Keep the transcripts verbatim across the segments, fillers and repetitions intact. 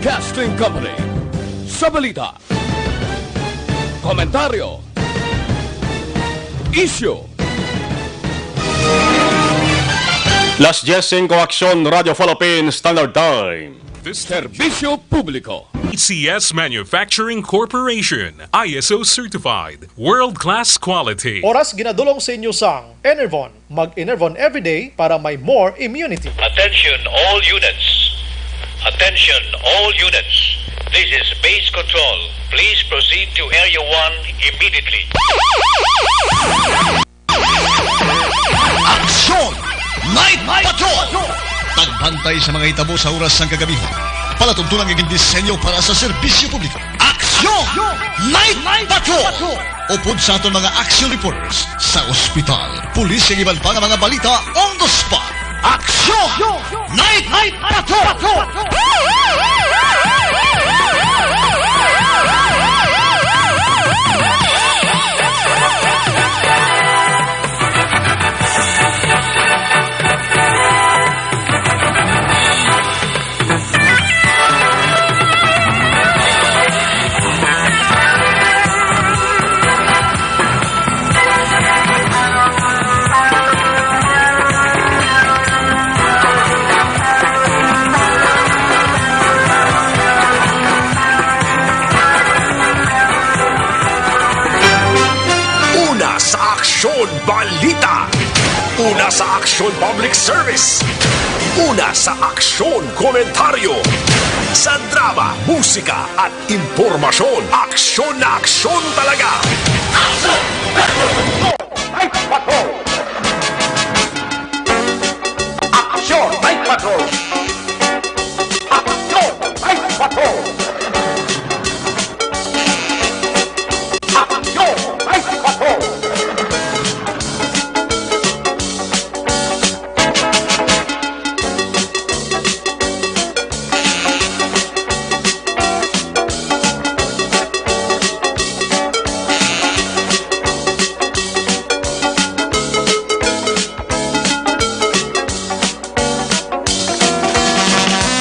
Broadcasting Company. Sa balita, komentaryo, isyu, Las diez singko, Aksyon, Radyo Philippine Standard Time. Serbisyo Publiko. C S Manufacturing Corporation, I S O certified, world-class quality. Oras ginadulong sa inyo sang Enervon. Mag-Enervon everyday para may more immunity. Attention all units. Attention all units. This is base control. Please proceed to Area one immediately. Aksyon! Night Patrol! Pagbantay sa mga hitabo sa oras sang kagabihon. Palatuntunan nga gindisenyo para sa serbisyo publiko. Aksyon! Night Patrol! Upod sa aton mga action reporters sa ospital, pulis, kag iban pa nga mga balita on the spot. Aksyon! Night Patrol! Una sa Aksyon Balita. Una sa Aksyon Public Service. Una sa Aksyon Komentaryo. Sa drama, musika, at impormasyon, aksyon na aksyon talaga. Aksyon! Night Patrol! Aksyon! Night Patrol! Aksyon! Night Patrol! Aksyon! Night Patrol!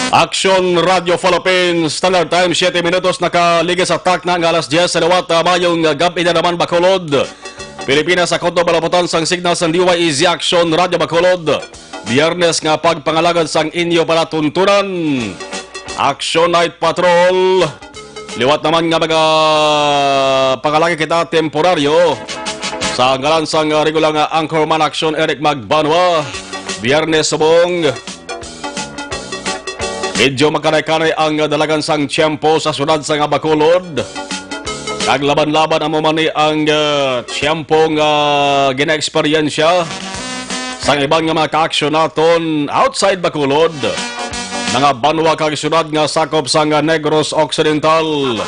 Aksyon Radio Philippines, Standard Time, siyete minutos, nakaligis sa takna nga alas diyes sa liwat. Ah, mayong gab-i na naman, Bacolod, Pilipinas, sa kutob, malaputan sang signal sang D Y E Z Aksyon Radio Bacolod. Biyernes nga pagpangalagad sang inyo palatuntunan, Action Night Patrol. Liwat naman nga mga pangalagad kita temporaryo. Sa ngalan sang regular nga anchorman, Action Eric Magbanwa, Biyernes subong, medyo makanay-kanay ang dalagan sang tiyempo sa siyudad sang Bacolod. Kag laban-laban amo man ni ang, ah, tiyempo nga ginaeksperyensya sang iban nga mga kaaksyon naton outside Bacolod, mga banwa kag siyudad nga sakop sang Negros Occidental.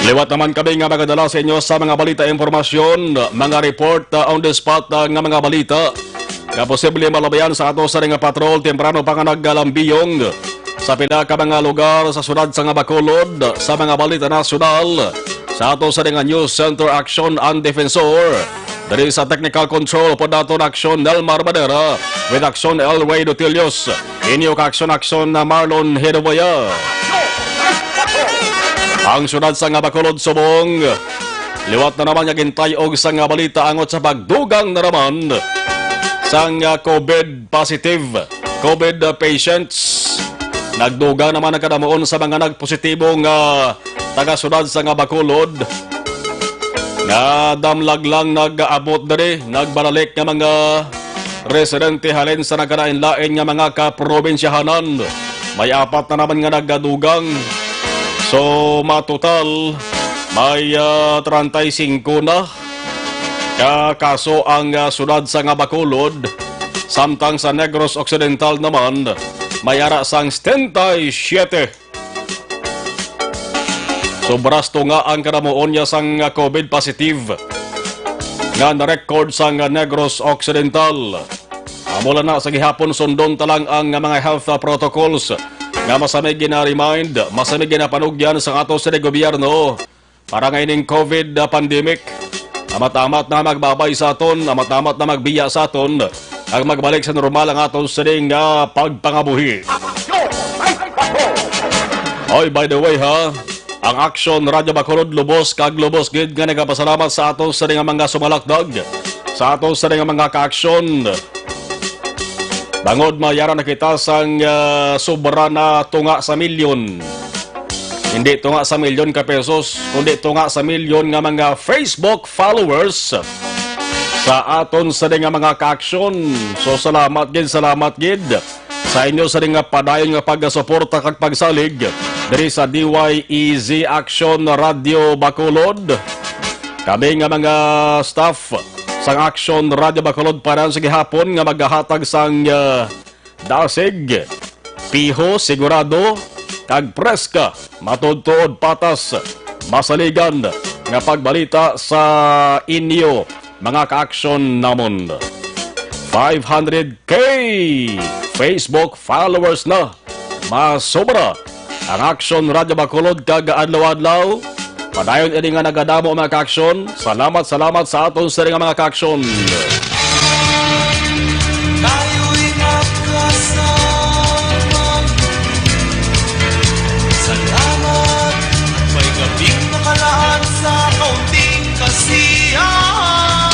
Liwat naman kami nga magadala sa inyo sa mga balita, impormasyon, mga report, ah, on the spot, ah, nga mga balita nga posible malubayan sa ato sa nga patrol. Temprano pa nga nagkalambiyong sa pila ka mga lugar sa siyudad sang Bacolod, sa mga balita nasyonal, sa ato sa nga News Center Action and Defensor, diri sa Technical Control pod naton, Action Nelmar Madera, with Action Elway Dutilios, inyo ka Action Action na Marlon Hidoboya. Ang siyudad sang Bacolod subong, liwat na naman nga gintay-og sang balita angot sa pagdugang na naman sang, ah, COVID positive, COVID, ah, patients. Nagdugang naman ang kadamuon sa mga nagpositibo nga taga-siyudad sang Bacolod, nga damlag lang nag-abot diri, nagbalalik nga mga residente halin sa nagkalain-lain nga mga kaprobinsyahanan. May apat na naman nga nagadugang. So, matotal, may, ah, treinta y cinco na ka kaso ang, ah, siyudad sang Bacolod, samtang sa Negros Occidental naman may ara sang setenta y siete. Sobra sa tunga ang kadamuon niya sang COVID positive nga na-record sang Negros Occidental. Amo lang na, sa gihapon sundon ta lang ang mga health protocols nga masami gina-remind, masami ginapanugyan sa ato sa gobyerno para nga ining COVID pandemic amat-amat na magbabay sa aton, amat-amat na magbiya sa aton, kag magbalik sa normal ang aton sining nga pagpangabuhi. Oy, by the way, ha, ang Aksyon Radyo Bacolod lubos kag lubos gid nga nagapasalamat sa aton sining nga mga sumalakdag, sa aton sining nga mga kaaksyon. Bangod mayara na kita sang, ah, sobra na tunga sa milyon. Hindi tunga sa milyon ka pesos, kundi tunga sa milyon nga mga Facebook followers sa aton sining nga mga kaaksyon. So, salamat gid, salamat gid sa inyo sining nga padayon nga pagsuporta kag pagsalig diri sa D Y E Z Action Radio Bacolod. Kami nga mga staff sang Action Radio Bacolod para sa gihapon nga magahatag sang, ah, dasig, piho, sigurado, kag preska, matuod-tuod, patas, masaligan nga pagbalita sa inyo mga kaaksyon namon. Five hundred K Facebook followers na. Masobra ang Action Radio Bacolod kag adlaw-adlaw. Padayon ini nga nagadamo, mga kaaksyon. Salamat, salamat sa aton sining nga mga kaaksyon. Tayo'y magkasama. Salamat at may gabing nakalaan sa kaunting kasiyahan.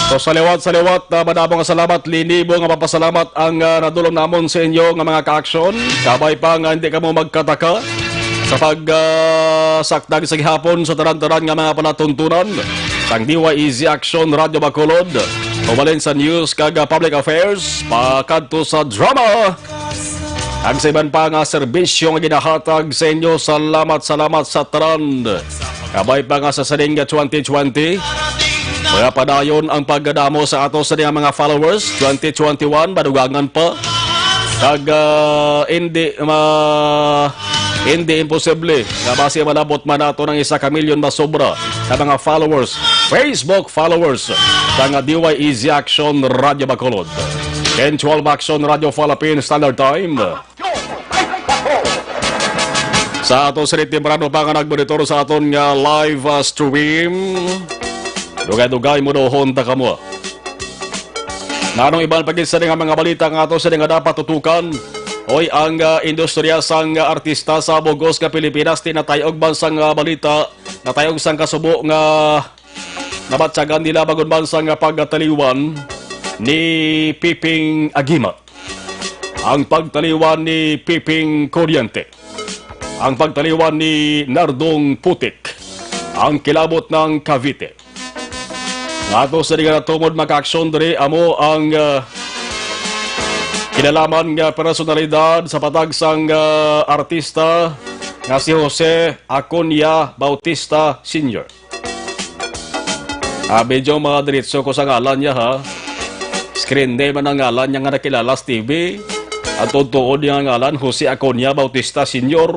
So, sa liwat, sa liwat, ah, madamo nga salamat, linibo nga papasalamat ang, ah, nadulong namon sa inyo nga mga kaaksyon. Kabay pa nga hindi kamo magkataka sa pag, ah, sakdag sa gihapon sa tanan-tanan nga mga palatuntunan sang D Y E Z Action Radio Bacolod, umalin sa news kag, ah, public affairs, pakadto sa drama, kag sa iban pa nga serbisyo nga ginahatag sa inyo. Salamat, salamat sa tanan. Kabay pa nga sa sining twenty twenty, mga padayon ang pagdamo sa ato sining mga followers. Twenty twenty-one, madugangan pa. Kag, ah, hindi ma-, hindi imposible nga basi malabot man nato ang isa ka milyon masobra ka mga followers, Facebook followers, sa nga D Y E Z Action Radio Bacolod. Ten twelve Action Radio Philippine Standard Time. Sa aton sining temprano pa nga nagmonitor sa aton nga live, ah, stream, dugay-dugay mo dohon ta kamo. Nanong iban pa gid sini nga mga balita nga ato sini nga dapat tutukan? Oy, ang, ah, industriya sang, ah, artista sa bugos nga Pilipinas, di natay-og man sang, ah, balita, natay-og sang kasubo nga nabatyagan nila bangod man sang pagtaliwan ni Piping Agima. Ang pagtaliwan ni Piping Coriente, ang pagtaliwan ni Nardong Putik, ang kilabot ng Cavite. Nga ato sa di nga natumod makaaksyon diri, amo ang, ah, kinalaman nga personalidad sa patag sang, ah, artista nga si Jose Acuña Bautista Senior. Ah, medyo mga diretso ko sa ngalan niya, ha. Screen name ang ngalan niya nga nakilala sa T V. Ang tuod-tuod niya nga ngalan, Jose Acuña Bautista Senior.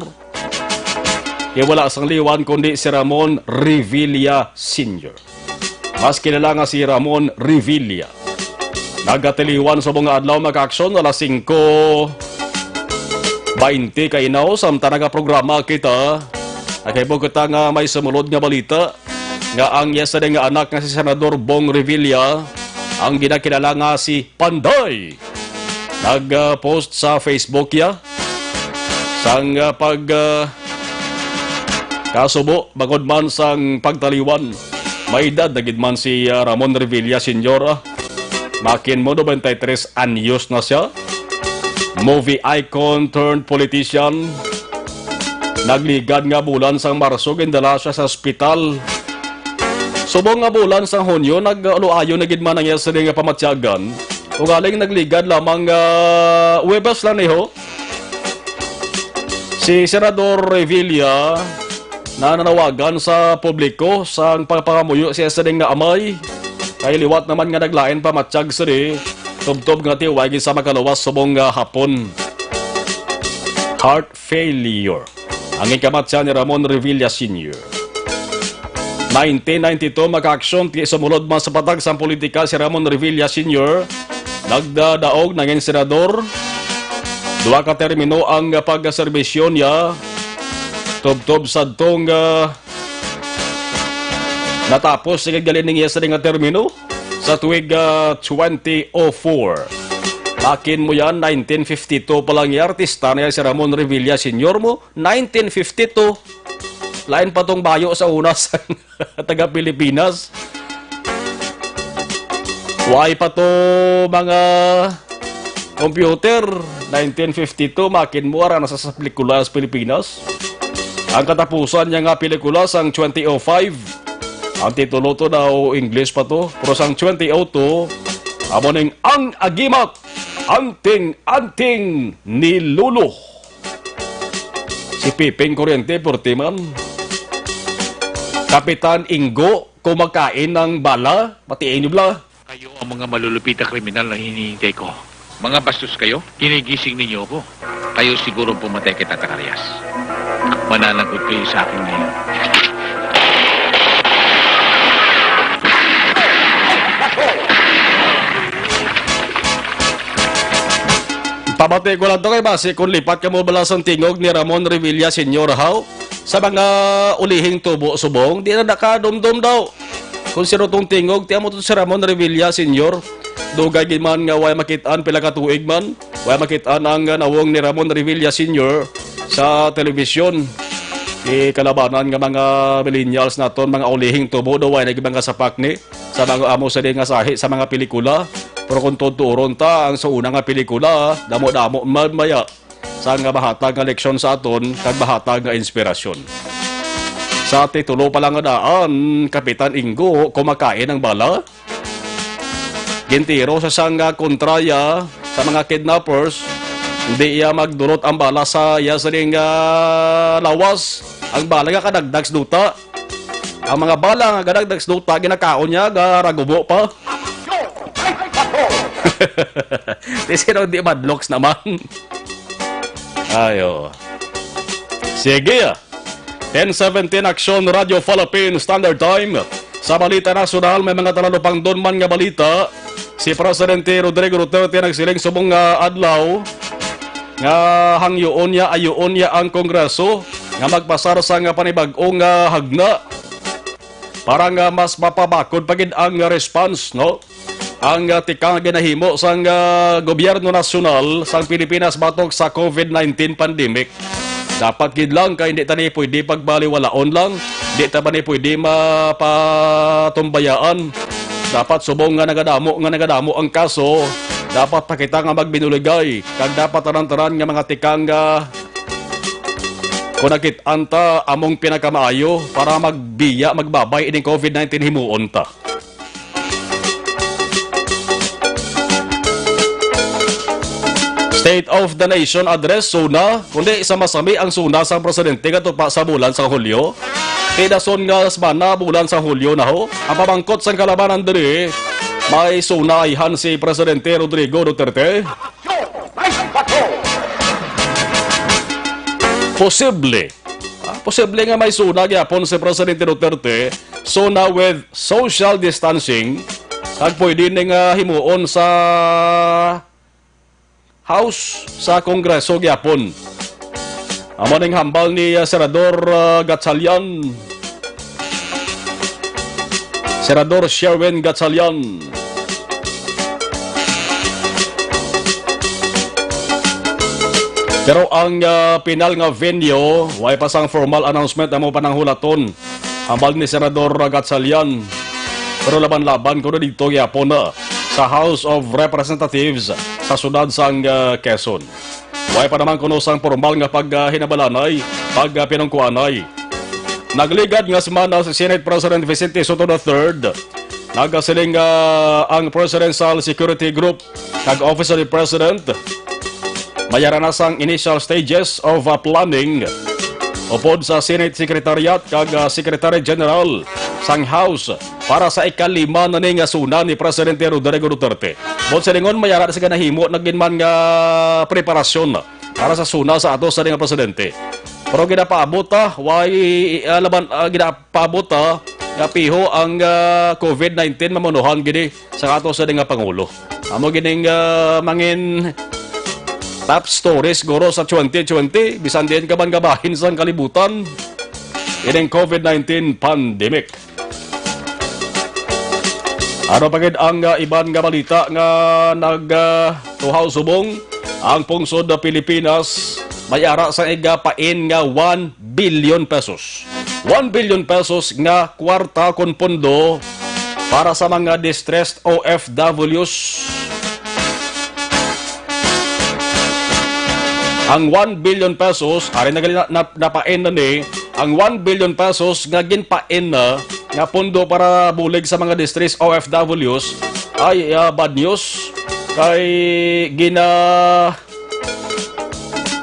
Kay wala sang liwan kundi si Ramon Revilla Senior. Mas kilala nga si Ramon Revilla. Nagatiliwan sa mga adlaw, makaaksyon, alas singko baynte kainaw, samtang nagaprograma kita. Nagahibog kita nga may sumulod nga balita nga ang iya sini nga anak nga si Senador Bong Revilla, ang ginakilala nga si Panday, nag-post sa Facebook ya sang, ah, pag, ah, kasubo bangod man sang pagtaliwan. May edad na gid man si, ah, Ramon Revilla Senior, ah. Makin mo, noventa y tres anyos na siya. Movie icon turned politician. Nagligad nga bulan sang Marso, gindala siya sa ospital. Subong nga bulan sang Hunyo, nag-aluayo na gid man ang iya sini nga pamatyagan. Ugaling nagligad lamang, ah, Huwebes lang ni ho. Si Senador Revilla nananawagan sa publiko sang pagpangamuyo siya sining nga amay. Kay liwat naman nga naglain pa matyag sini, tubtob nga tiway gid sa makaluwas subong nga hapon. Heart failure ang ikamatyan ni Ramon Revilla Senior. Nineteen ninety-two, makaaksyon ti sumulod man sa patag sang politika si Ramon Revilla Senior. Nagdadaog nangin senador. Duha ka termino ang pagserbisyo niya. Tubtob sadtong, ah, natapos, sige, gali ning iya sini nga termino sa tuig, ah, twenty oh four. Akin mo yan, nineteen fifty-two pa lang yung artista na yan, si Ramon Revilla Senior mo, nineteen fifty-two. Lain pa tong bayo sa una sa taga Pilipinas. Why pa to mga computer? Nineteen fifty-two, makin mo, ara na sa, sa pelikula sa Pilipinas. Ang katapusan niya nga pelikula sang twenty oh five. Ang titulo to daw, English pa to. Pero sang twenty oh two, amo ning Ang Agimat, Anting-Anting ni Lolo. Si Piping Kuryente, purti man. Kapitan Ingo, kumakain ng bala, pati inyo bala. Kayo ang mga malulupit na kriminal na hinihintay ko. Mga bastos kayo, ginigising ninyo ako. Kayo siguro ang pumatay kay Tata Arias. Mananagot kayo sa akin ngayon. Pamati ko lang to kay basi kung lipat ka mo bala sang tingog ni Ramon Revilla Senior, haw? Sa mga ulihing tubo subong, di na nakadumdum daw. Kung sino tong tingog, ti amo to si Ramon Revilla Senior. Dugay gid man nga way makit-an pila ka tuig man. Way makit-an ang, uh, nawong ni Ramon Revilla Senior sa telebisyon. Ikalabanan nga mga millennials naton, mga ulihing tubo, daw way na gid mga sapak ni sa mga amo sa di nga sahi sa mga pelikula. Pero kung tuturon ta, ang sa una nga pelikula, damo-damo man maya sa nga mahatag nga leksyon sa aton kag mahatag nga inspirasyon. Sa titulo pa lang nga daan, Kapitan Ingo kumakain ang bala. Gintiro sa siyang, ah, kontraya sa mga kidnappers. Hindi iya magdulot ang bala sa iya sining, ah, lawas. Ang bala nga kadagdag sa duta. Ang mga bala nga kadagdag sa duta, ginakaon niya, garagubo pa. Di sino di madloks naman. Ayo. Sige, ah. Ten seventeen Aksyon Radyo Philippine Standard Time. Sa balita nasyonal, may mga talalupangdon man nga balita. Si Presidente Rodrigo Duterte nagsiling subong nga adlaw nga hangyoon niya, ayoon niya ang Kongreso nga magpasar sa nga panibag-ong nga hagna para nga mas mapabakod pa gid ang response, no? Ang, ah, tikang ginahimo sang, ah, gobyerno nasyonal sang Pilipinas batok sa covid nineteen pandemic. Dapat gid lang kay hindi ta ni pwede pagbaliwalaon lang, hindi ta ba ni pwede mapatumbayaan. Dapat subong nga nagadamo, nga nagadamo ang kaso, dapat pa kita nga magbinuligay, kag dapat tanan-tanan nga mga tikang, ah, kung nakit-an ta among pinakamaayo para magbiya, magbabay ining covid nineteen, himuon ta. State of the Nation Address, SONA, kundi sa masami ang SONA sang presidente nga tupa sa bulan sa Hulyo. Tidason nga semana, bulan sa Hulyo na ho. Ang pamangkot sang kalabanan diri, may SONA ayhan si Presidente Rodrigo Duterte. Posible. Ah, posible nga may SONA gyapon si Presidente Duterte, SONA with social distancing, kag pwede ni nga himuon sa House, sa Kongreso gyapon. Amo ning hambal ni, ah, Senador, ah, Gatchalian. Senador Sherwin Gatchalian. Pero ang, ah, pinal nga venue, way pa sang formal announcement amo pananghulaton. Hambal ni Senador Gatchalian. Pero laban-laban kuno dito gyapon na sa House of Representatives sa siyudad sang, ah, Quezon. Way pa naman kuno sang pormal nga paghinabalanay, pagpinungkuanay. Nagligad nga semana si Senate President Vicente Sotto the third. Nagasiling nga ang Presidential Security Group kag Office of the President mayara na sang initial stages of, uh, planning upod sa Senate Secretariat kag, uh, Secretary General sang House para sa ikalima na ni nga SONA ni Presidente Rodrigo Duterte. Buot silingon, mayara na sila nahimo na gid man nga preparasyon para sa SONA sa ato sa nga presidente. Pero ginapaabot ta, way, ah, laban, ah, ginapaabot ta nga piho ang, ah, covid nineteen mamunuhan gini sa ato sa nga pangulo. Amo gining, ah, mangin top stories guro sa twenty twenty, bisan diin ka man gabahin sang kalibutan, ining covid nineteen pandemic. Ano pa gid ang, ah, iban nga balita nga nag, ah, tuhaw subong? Ang pungsod na Pilipinas may ara sa igapain nga one billion pesos. One billion pesos nga kwarta kon pondo para sa mga distressed O F Ws. Ang one billion pesos, ari na gali na, na, napain na ni, ang one billion pesos nga ginpain na nga pondo para bulig sa mga distressed O F Ws ay, ah, bad news kay gina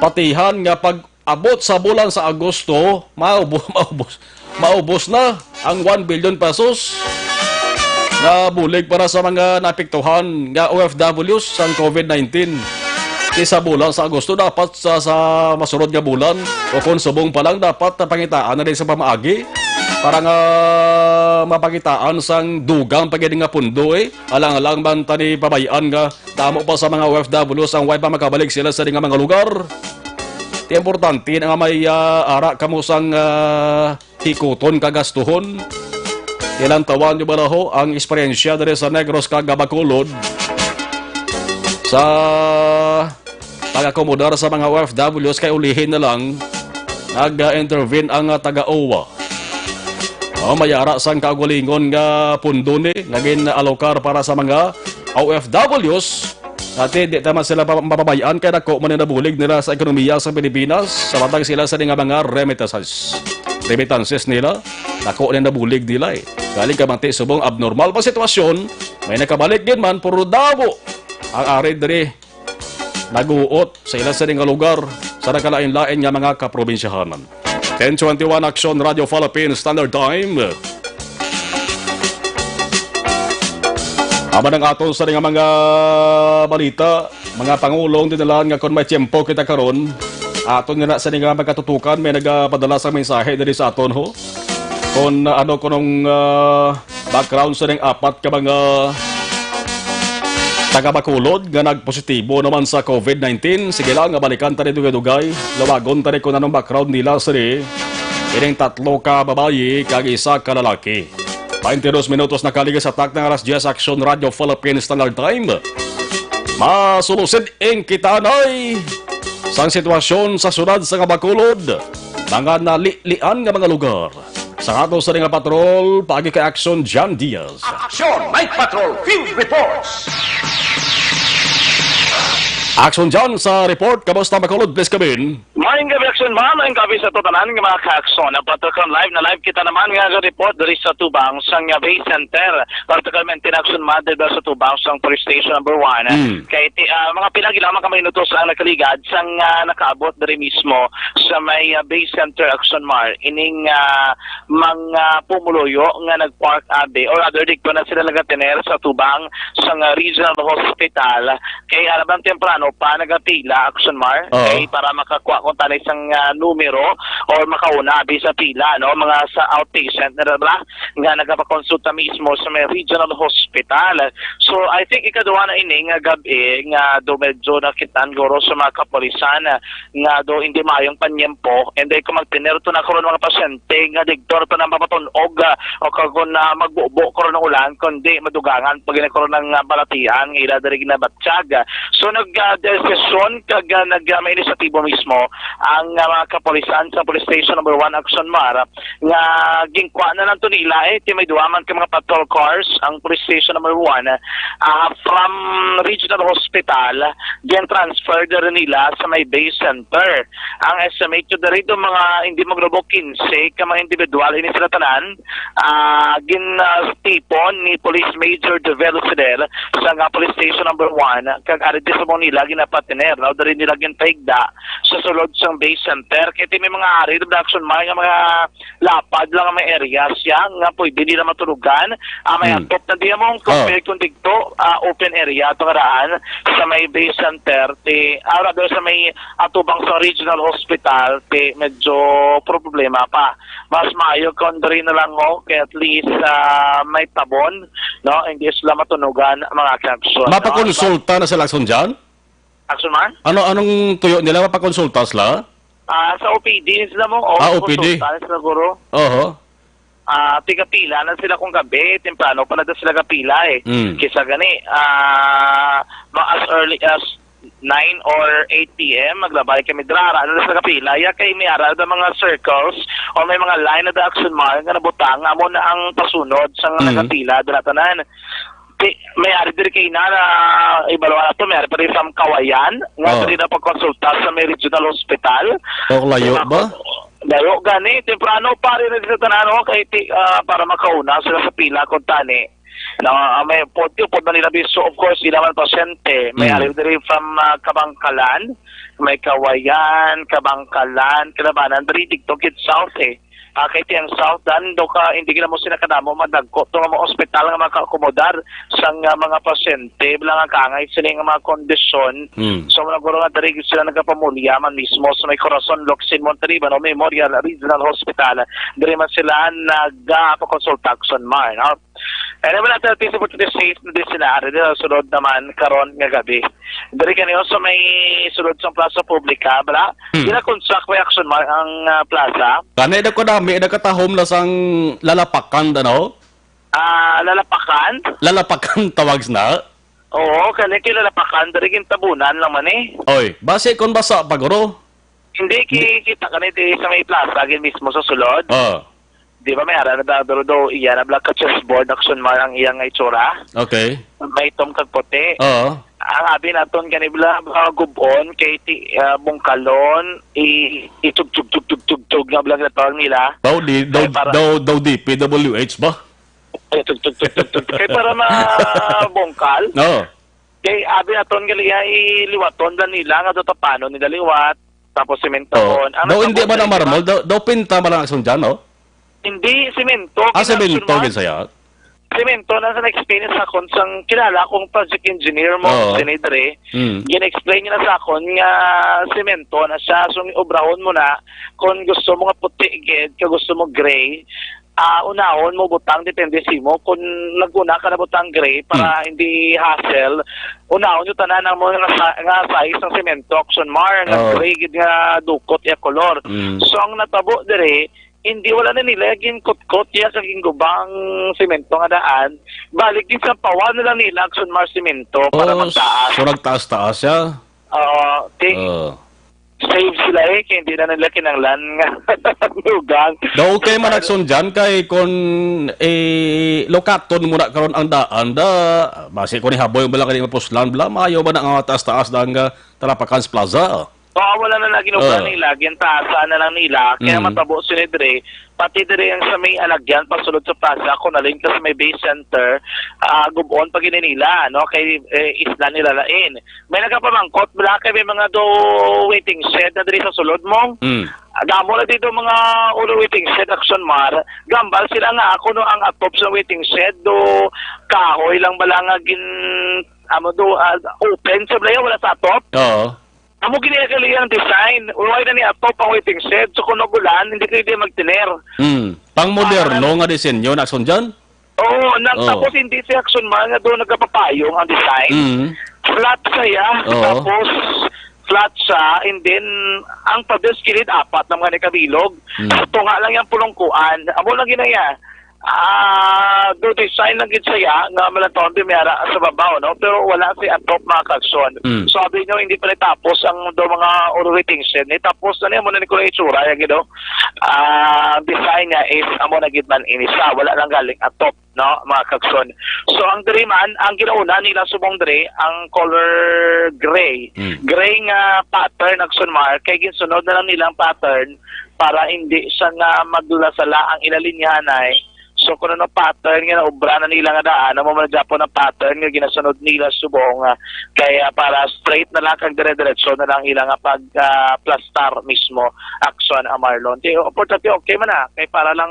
patihan nga pag abot sa bulan sa Agosto, maubo-, maubos, maubos na ang one billion pesos nga bulig para sa mga naapektuhan nga O F Ws sang COVID nineteen. Ti sa bulan sa Agosto, dapat sa, sa masunod nga bulan o kung subong pa lang, dapat pangitaan na din sa pamaagi para nga mapangitaan sang dugang pa gid nga pundo, eh. Alang-alang man tani pabayaan nga damo pa sa mga O F Ws ang way pa makabalik sila sa nga mga lugar. Ti importante na nga may, ah, ara kamo sang, ah, hikuton kag gastuhon. Ilang tawan nyo bala ho ang eksperyensya diri sa Negros kag Bacolod sa pag-akomodar sa mga O F Ws, kay ulihin na lang nag-intervene ang, ah, taga-OWWA. Oh, may ara sang kaugalingon nga pundo ni nga gin-alokar para sa mga O F Ws. Dati, di ta man sila pa-, mapabayaan kay dako man ang nabulig nila sa ekonomiya sa Pilipinas, sa matag sila sa nga mga remittances. Remittances nila, dako na nabulig nila, eh. Galing ka man ti subong abnormal pa sitwasyon, may nakabalik din man, pero damo ang ari diri naguot sa ila sini nga lugar sa nagkalain-lain nga mga kaprobinsyahanan. Ten twenty-one Action Radio Philippine Standard Time. Amo ang aton sa nga mga balita, mga pangulong, dinalan nga kung may tiyempo kita karon, aton nga na sa nga magkatutukan, may nagapadala sa mensahe diri sa aton, ho. Kung ano kunong, ah, background sa ning apat ka mga taga Bacolod nga nagpositibo naman sa COVID nineteen. Sige lang, nga balikan ta ni dugay-dugay. Lawagon ta ni kung anong background nila, sini. Ining tatlo ka babayi kag isa ka lalaki. Twenty-dos minutos na kaligis sa takna nga alas diyes, Action Radio Philippine Standard Time. Masulusid ing kita anay sang sitwasyon sa syudad sa nga Bacolod, mga nalilian nga mga lugar. Sa ato sa nga patrol, paagi kay Action John Diaz. Action Night Patrol Field Reports. Action John sa report. Kamusta, Bacolod? Please come in. Maayong gabi, Action Man. Maayong gabi sa tanan nga mga ka-Action. Ang patrol live na live kita naman nga report diri sa tubang sang Bay Center. Particularmente in Action Mar, diri sa tubang sang Police Station Number One. Mm. Kay ti-, ah, mga pila lamang ka minutos ang nakaligad sang, ah, nakaabot diri mismo sa may, ah, Bay Center, Action Mar. Ining, ah, mga pumuluyo nga nag-park abi, or rather, dito na sila nagatiner sa tubang sang, ah, Regional Hospital. Kay alam temprano pa nagapila, Action Mar, Oo. kay para makakuha kung tanay sang, ah, numero or makauna abi sa pila, no, mga sa outpatient na ba nga nagapakonsulta mismo sa may Regional Hospital. So, I think ikaduha na ini nga gabi nga do medyo nakitaan guro sa mga kapulisan, ah, nga do hindi maayong panyempo, and then kung magtener to na karon mga pasyente nga digtor pa na mapatun-og, ah, o kag kung na magbubo karon ng ulan, kundi madugangan pag ini karon ng, ah, balatian nga ila diri ginabatyag. So, nag, ah, desisyon kag, ah, nag, ah, may inisyatibo mismo ang, ah, mga kapulisan sa Police Station Number One Action Mar nga ginkuha na lang to nila, eh, ti may duha man ka mga patrol cars ang Police Station Number One, ah, from Regional Hospital, then transfer diri nila sa may Bay Center. Ang estimate ko diri do mga hindi maglubo quince ka mga individual, ini sila tanan, ah, gin, ah, tipon ni Police Major Jovel Fidel sa nga Police Station Number One, kag ari di sa mo nila ginapatiner, no? Diri nila ginpaigda sa sulod sang Bay Center. Kaya ti may mga ari, Action Mar, nga mga lapad lang ang may area siya nga pwede nila maturugan. Ah, may Hmm. atop na diya mong Oh. compare kung digto, ah, open area to karaan sa may Bay Center, ti, ah, rather sa may atubang sa Regional Hospital, ti medyo problema pa. Mas maayo kung diri na lang, oh, kay at least, ah, may tabon, no? Hindi sila matunugan ang mga ka-Action, no? Mapakonsulta na sila, Action John? Action Man? Ano, anong tuyo nila? Mapakonsulta sila? Ah, sa O P D sila mo. O, Ah, O P D. Konsulta sila, guro. Oho. Ah, tigapila na sila kung gabi, temprano pa na daw sila gapila eh. Mm. Kisa gani, ah, ma-, as early as nine or eight p m, maglabay kami dira, ara na sila gapila. Ya kay may ara da mga circles o may mga line na da Action Mar nga nabutang, amo na ang pasunod sa nga Mm. nagapila, dira tanan. Ti-, may ari diri kay ina na ibaluan nato, may ari pa rin from Kawayan, nga Oh. diri na pagkonsulta sa may regional hospital. Oh, layo Diba? ba? Layo gani, temprano pa rin na sa tanan, oh, kay ti-, ah, para makauna sila sa pila kung tani. Na, ah, may pwede po na nila biso, of course, sila man pasyente. May Mm. ari diri from, ah, Kabangkalan, may Kawayan, Kabangkalan, Kinabanan, diri dito, kid South eh. Ah, kay ti ang South, dan, do ka, hindi gina mo sila kadamo, madagko, to nga mga ospital nga makaakomodar sa nga mga pasyente, wala nga kaangay sila nga mga kondisyon. Mm. So, wala guro nga diri sila nagapamulya man mismo sa may Corazon Locsin Montalibano Memorial Regional Hospital. Diri man sila nagapakonsulta, Action Mar, no? Anyway, wala tayo, peace and opportunity, safe na din sila. Ari din ang sulod naman karon nga gabi. Diri kaniyo sa may sulod sa Plaza Publica, bala? Hmm. Ginakonsak may Action Mar ang, ah, plaza. Kani da ko dami, nagkatahom na sang lalapakan, ano? Ah, lalapakan? Lalapakan tawag na? Oo, kani kay lalapakan, diri gintabunan lang man eh. Oy, basi kon basa pa, guro? Hindi, ki-, kita kani di sa may plaza, gin mismo sa sulod. Oh. Di ba may ara na ba, pero do, iya na bala ka chessboard, Action Mar ang iyang itsura. Okay. May itom kag puti. Oo. Ang abi naton gani bala, ah, gubon, kay ti-, ah, bungkalon, i-, i-tug-tug-tug-tug-tug-tug nga bala ginatawag nila. Daw di, daw, Ay, para daw, daw D P W H ba? Ay, tug-tug-tug-tug-tug. Kay para mabungkal. Oo. Kay abi naton gali, ah, iliwaton lang nila nga do tapanon nila liwat, tapos Oo. sementohon. Ang Daw hindi natabo man ang diri, di ba? marmol, daw, daw pinta man ang Action Mar, no? Hindi, semento, Ah, semento, kinapsulman. gid saya. Semento na sa na-explain sa akon sang kilala kong project engineer mo, Oo. Sinidre. Mm. Gina-explain niya na sa akon nga semento na siya, so obrahon mo na kung gusto mo nga puti gid, kung gusto mo gray, ah, unahon mo butang, depende sa imo. Kung nag-una ka na butang gray para Hmm. hindi hassle, unahon nyo tanan ang mga sa-, nga size ng semento, Action Mar, nga Oh. gray gid nga dukot iya kolor. Hmm. So, ang natabo diri, hindi, wala na nila ginkutkot iya kag ginguba ang semento nga daan. Balik din sa pawa na lang nila, Action Mar, semento para Oh, magtaas. so nagtaas-taas siya? Oo, ti-, Oh. save sila eh, kay hindi na nila kinanglan nga lugang. Daw okay man, Action Mar, kay kon, eh, lukaton mo na karon ang daan, da, basi kung ihaboy mo lang kani mapuslan, bala, maayo ba na nga taas-taas daan nga Talapacan's Plaza? Oo, wala na lagi nila, Oh. gintaasan na lang nila. Kaya Mm. matabo sila diri, pati diri ang sa may alagyan, pasulod sa plaza, kung alin ka sa may Bay Center, ah, gubon pa gini nila, no? Kay, eh, isla nila lain. May nagapamangkot, bala kay may mga do waiting shed na diri sa sulod mo. Mm. Damo na dito mga ulo waiting shed, Action Mar. Gambal sila nga ako no ang atop sa waiting shed do kahoy lang bala nga gin, amo do, ah, open sa balay, wala sa atop. Oo. Amo gini ang kaliyang design. Wala na ni atop ang waiting shed. So kung nagulan, hindi kayo di magtiner. Mm. Pang moderno Parang nga disenyo na, Action Mar? Oo, nang, Oh. tapos hindi si Action Mar nga doon nagkapapayong ang design. Mm. Flat siya, Oo. tapos flat siya, and then ang pader sa kilid, apat na mga nikabilog. Mm. So, tunga lang yung pulungkuan. Amo lang ginaya. Ah, do design lang gid siya nga malantaon di may ara sa babaw, no? Pero wala si atop, mga Action. Mm. Sabi nyo, hindi pa natapos ang do mga ulo waiting shed. Nitapos na niya, muna ni ko na itsura, yung, you know, ah, ang design niya is amo na gid man ini siya. Wala lang galing atop, no, mga Action. So, ang diri man, ang ginauna nila subong diri, ang color gray. Mm. Gray nga pattern, Action Mar, kay ginsunod na lang nila ang pattern para hindi siya nga magdulasala ang ilalinyahanay. So, kung ano pattern nga naobra na nila nga daan, amo man gyapon ang pattern nga ginasunod nila subong, ah, kaya para straight na lang kag dire-diretso na lang ila nga pag, ah, plastar mismo, Action, ah, Marlon. Ti, importante, okay man na. Kay para lang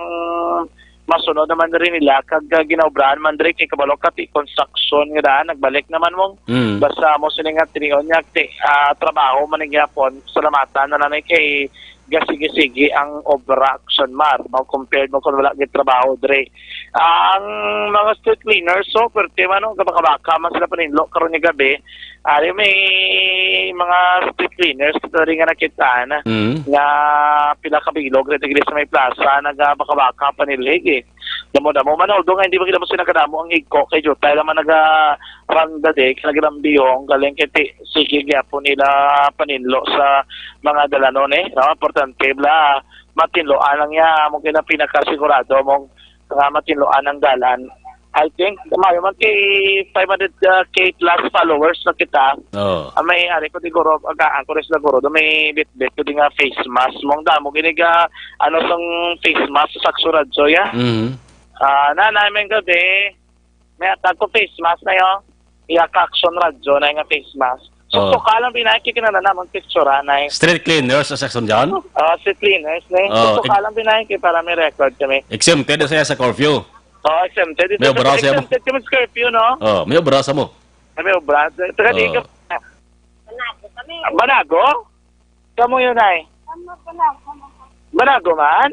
masunod naman diri nila, kag, ah, ginaobrahan man diri, kay kabalo ka, ti, construction nga daan, nagbalik naman mong Mm. basta mo sini nga tinion niya, ti, ah, trabaho man ang gyapon, salamatan na lang kay gasigi-sige ang obra, Action Mar, no? Compared mo kung wala gid trabaho dre. Ang mga street cleaners, so, perte man, no? Gabaka-baka man sila paninlo karon nga gabi. Ari may mga street cleaners diri nga nakita na Mm. nga pila ka bilog diri sa may plaza, nagabaka-baka panilhig, eh. Damo-damo man, although nga hindi ba kita mo sila kadamo ang igko kay Jutay lang man naga randa di, kay nagilambihong, galing kay ti-, sige gyapon nila paninlo sa mga dalanon, eh, no? Importante bala, matinloan lang niya, mo kina pinakasigurado mo nga matinloan ang dalan. I think, mayo man kay five hundred K plus followers na kita. Oh. Ah, may ari ko di guro, agaan ko rin sila guro, do may bitbit ko di nga face mask. Mong damo, gini ga, ano, sang face mask sa Sakso Radyo, ya? Mhm. Ah, nanay, may gabi. May atag ko face mask na yun. Iya ka Action Radyo na nga face mask. So, Oo. Suka lang binay, kikinanan naman picture, anay. Street cleaners sa Section John? Ah, street cleaners, ne? Oo, So, suka ex- lang binay, kay para may record kami. Exempted na siya sa curfew. Oo, exempted. May obra siya mo. Exempted kami sa curfew, no? Oo, may obra sa mo. May obra. Taga di Oo. ka. Banago? Kamo yun, ay? Banago man?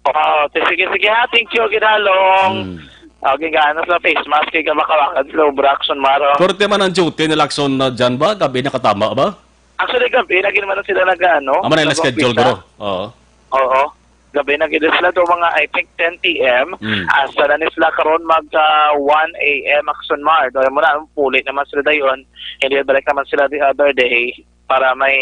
Oh, ti-, sige, sige ha. Thank you, Ginalong. Hmm. Okay, gano sa face mask, kay kabakawakan sila, obra, Action Mar. Korte man ang duty nila, Action, na dyan ba? Gabi nakatama ba? Actually, gabi, lagi naman sila nag-ano, Ama na yung schedule, nag-umpisa. Guro. Oo. Oo. Gabi na gid sila do mga, I think, ten P M. Hmm. Hasta na ni sila karon mag, ah, one A M, Action Mar. Do mo na, puli naman sila dayon. Hindi, balik naman sila the other day para may,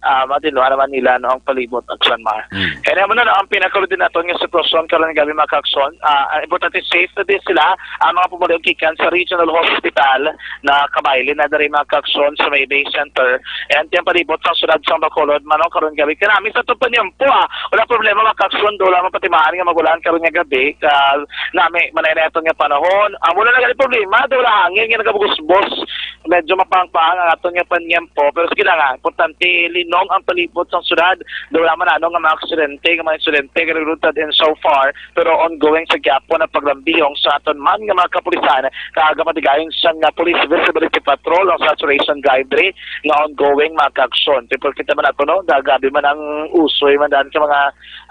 ah, matinluhan naman nila, no, ang palibot, Action Mar. Hmm. Kaya naman na, no, ang pinakaulod din nato nga sitwasyon karon gabi, mga ka-Action, ah, ang importante, safe na din sila, ang mga pumuli gikan sa Regional Hospital na kabaylin na diri, mga ka-Action, sa may Bay Center. And ang palibot sa syudad sa Bacolod, mano, karon gabi. Kanami sa itong panyampo, ah, wala problema, mga ka-Action, do lamang patimaan nga magulan karon nga gabi. Ka, nami, manay na ito nga panahon. Ang wala na gali problema, do wala hangin nga nagabugos-bos. Medyo mapangpang ang aton nga panyampo. Pero sige lang, ah, importante, linong ang palibot sa syudad. Do wala man ano nga mga aksidente, nga mga insidente, nga nagluntad in so far. Pero ongoing sa gyapon ang paglambihong sa aton man nga mga kapulisan, kag matigayon sang, ah, Police Visibility Patrol ang saturation drive diri nga ongoing, mga ka-Action. People, kita man ato, no, dagabi man ang usoy man daan ka mga,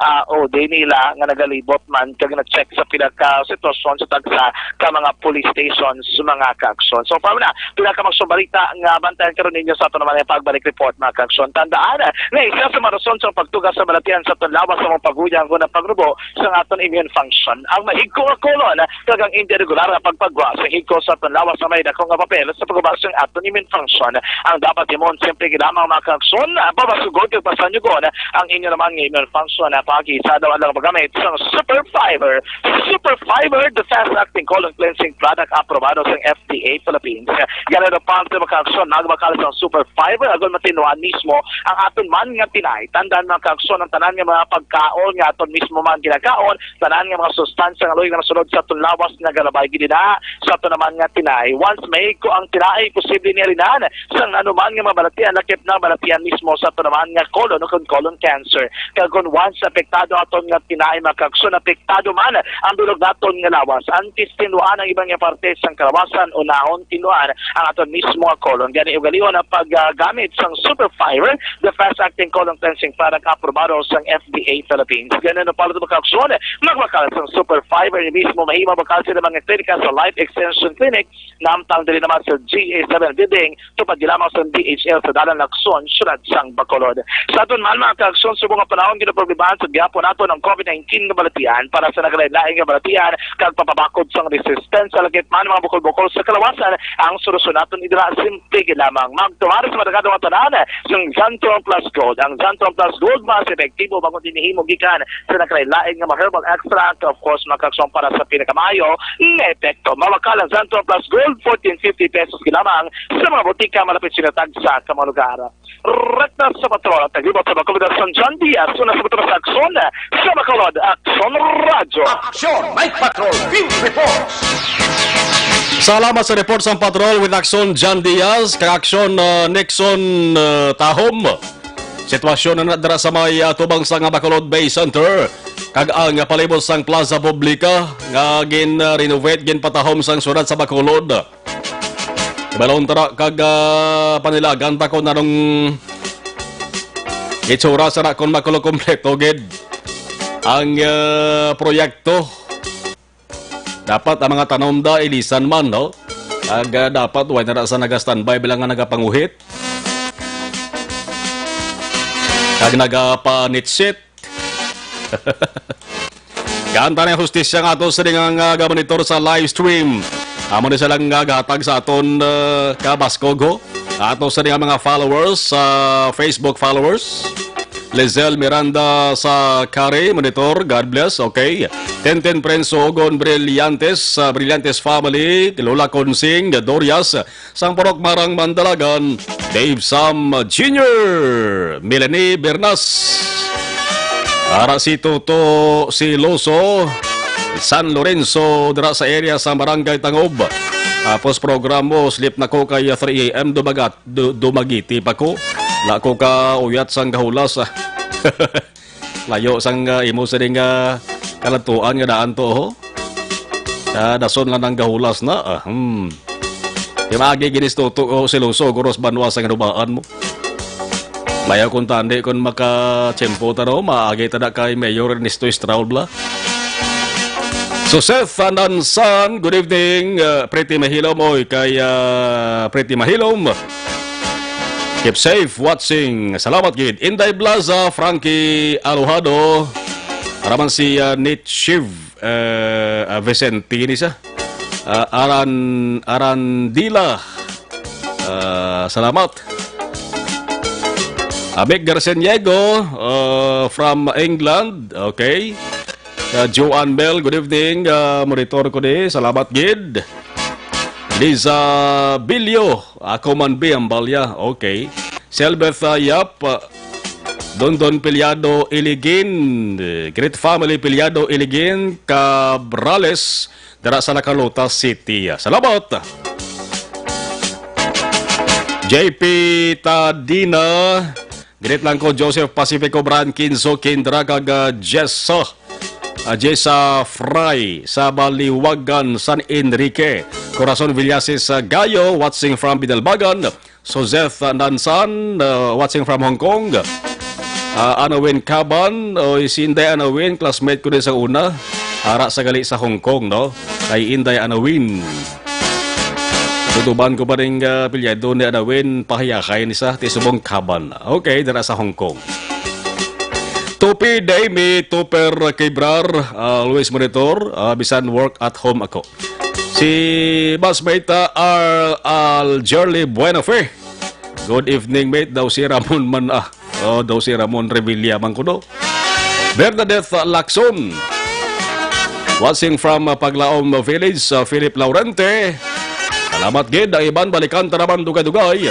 ah, O D nila nga nagalibot man kag na-check sa pila ka sitwasyon sa tagsa ka mga police stations, mga ka-Action. So, para na, pila ka mga balita nga bantayan karon ninyo sa aton naman nga pagbalik report, mga ka-Action. Tandaan, nga isa sa mga rason sa pagtugas sa balatian sa aton lawas sa mga paguyang nga pagrubo sa aton immune function. Ang mahigko nga kolon kag ang hindi regular nga pagpagwa sa higko sa aton lawas sa may dako nga papel sa pagubas sa aton immune function. Ang dapat imon, simple gid lamang, mga ka-Action, ah, pabasugod kag pasanyugon ang inyo naman nga immune function, ah, pagi sa daw lang paggamit sa Super Fiber. Super Fiber, the fast-acting colon cleansing product, aprobado sa F D A Philippines. Gani, daw parte, mga ka-Action, magbakal sa Super Fiber, agod matinluhan mismo ang aton man nga tinai. Tandaan, mga ka-Action, ang tanan nga mga pagkaon nga aton mismo man ginakaon, tanan nga mga sustansya nga luoy nga nasulod sa aton lawas nagalabay gid ina sa aton naman nga tinai. Once mahigko ang tinai, posible niya rinan sang anuman nga mga balatian, lakip na balatian mismo sa aton naman nga colon o kung colon cancer. Kag kung once apektado aton nga tinai, mga ka-Action, apektado man ang bilog naton nga lawas. Antes tinluan ang iban nga parte sang kalawasan, unahon tinluan ang aton mismo nga colon. Gani, ugalihon ang paggamit sang Super Fiber, the fast-acting colon cleansing product, aprobado sang F D A Philippines. Gani, no, para sa mga ka-Action, magbakal sang Super Fiber, ni mismo mahimo bakal sa mga klinika sa Life Extension Clinic, namtang diri naman sa G A seven Building, tupad gid lamang sa D H L sa Dalan Lacson, siyudad sang Bacolod. Sa aton man, mga ka-Action, subong nga panahon, ginaproblemahan sa gihapon nato ang COVID nineteen nga balatian. Para sa nagalain-lain nga balatian kag papabakod sang resistensya, lakip man mga bukol-bukol sa kalawasan, ang solusyon naton idala, simple gid lamang. Magtumar sa madagado nga tanan sang Zantron Plus Gold. Ang Zantron Plus Gold mas epektibo bangod inihimo gikan sa nagalain-lain nga mga herbal extract, of course, mga ka-Action, para sa pinakamaayo nga epekto. Mabakal ang Zantron Plus Gold, fourteen fifty pesos gid lamang sa mga botika malapit sa inyo tagsa ka mga lugar. Rekta sa patrol ang taglibot sa Bacolod, Action John Diaz, una sa patrol sa Action, sa Bacolod, Action Radyo. Action, may patrol, field report. Salamat sa report sa patrol with Action John Diaz, kag Action, uh, Nixon, uh, Tahom. Sitwasyon na dira sa may, uh, tubang sa nga Bacolod Bay Center, kag ang palibot sang Plaza Publica nga gin, uh, renovate, ginpatahom sang syudad sa Bacolod. Balon tara kag, ah, panilagan ta kung anong Itsura sa na kon makulokompleto gid ang, ah, proyekto. Dapat ang mga tanom da ilisan man, no? Ag, ah, dapat way na ra sa naga-standby bilang nga nagapanguhit. Kag nagapanitsit. Ganta na yung hustisya nga ato sa nga, nga gamonitor sa live stream. Amo ni silang nga gahatag sa aton, ah, kabaskog, ho. Ato sa nga mga followers, sa Facebook followers. Lizelle Miranda sa Kare, monitor, God bless, okay. Tenten Prenso Ogon Brillantes, sa Brillantes family, Lola Consing, Dorias, sang Purok Marang Mandalagan, Dave Sam Junior, Melanie Bernas. Ara si Toto Siloso, San Lorenzo, dira sa area sa Barangay Tangob. Tapos program mo, sleep na ko kay three a m, dumagat, du-, dumagiti pa ko. La ko ka uyat sang gahulas. Layo sang, ah, imo sining, ah, kaladtuan nga daan to, ho. Ah, dason lang nang gahulas na. Ah, hmm. Di maagi ginis tuto ko, siloso, guros banwa sang hinubaan mo. Mayo kung tandi kung makatiyempo ta, no? Maagi ta na kay Mayor Ernesto Estraol, bla. Joseph Anansan, good evening, ah, Pretty Mahilom. Oy, kay, ah, Pretty Mahilom. Keep safe watching. Salamat gid. Inday Blaza, Frankie Alojado. Araman si, ah, Nit Shiv, eh, ah, Vicente ni sa. Ah, Aran, Arandila. Ah, salamat. Abig Garceniego, ah, from England. Okay. Uh, Joan Bell, good evening. Uh, monitor ko di. Salamat gid. Liza Bilio, ako man bi ang balya. Okay. Selbeth, uh, Yap, uh, Dondon Piliado Iligin, uh, Great Family Piliado Iligin, Cabrales, dira sa Nacarlota City. Salamat. J P Tadina, greet lang ko, Joseph Pacifico, Bran Kinso, Kindra, kag, uh, Jessa. Ah, Jessa Fry sa Baliwagan, San Enrique. Corazon Villasis, ah, Gayo, watching from Binalbagan. Sozeth, ah, Nansan, ah, watching from Hong Kong. Ah, Anawin Caban, o si Inday Anawin, classmate ko din sa una. Ara sa gali sa Hong Kong, no? Kay Inday Anawin. Tutuban ko pa rin, ah, pilyado ni Anawin, pahiyahay ni sa Tisubong Caban. Okay, dira sa Hong Kong. Tupi, Daymi, Tuper, Kibrar, ah, always monitor, ah, bisan work at home ako. Si Boss Mate, ah, Al, Al Jerly Buenafe. Good evening, mate. Daw si Ramon man, ah. Oh, daw si Ramon Revilla man kuno. Bernadette Lacson. Watching from, uh, Paglaom Village, uh, Philip Laurente. Salamat gid. Ang iban, balikan ta naman dugay-dugay.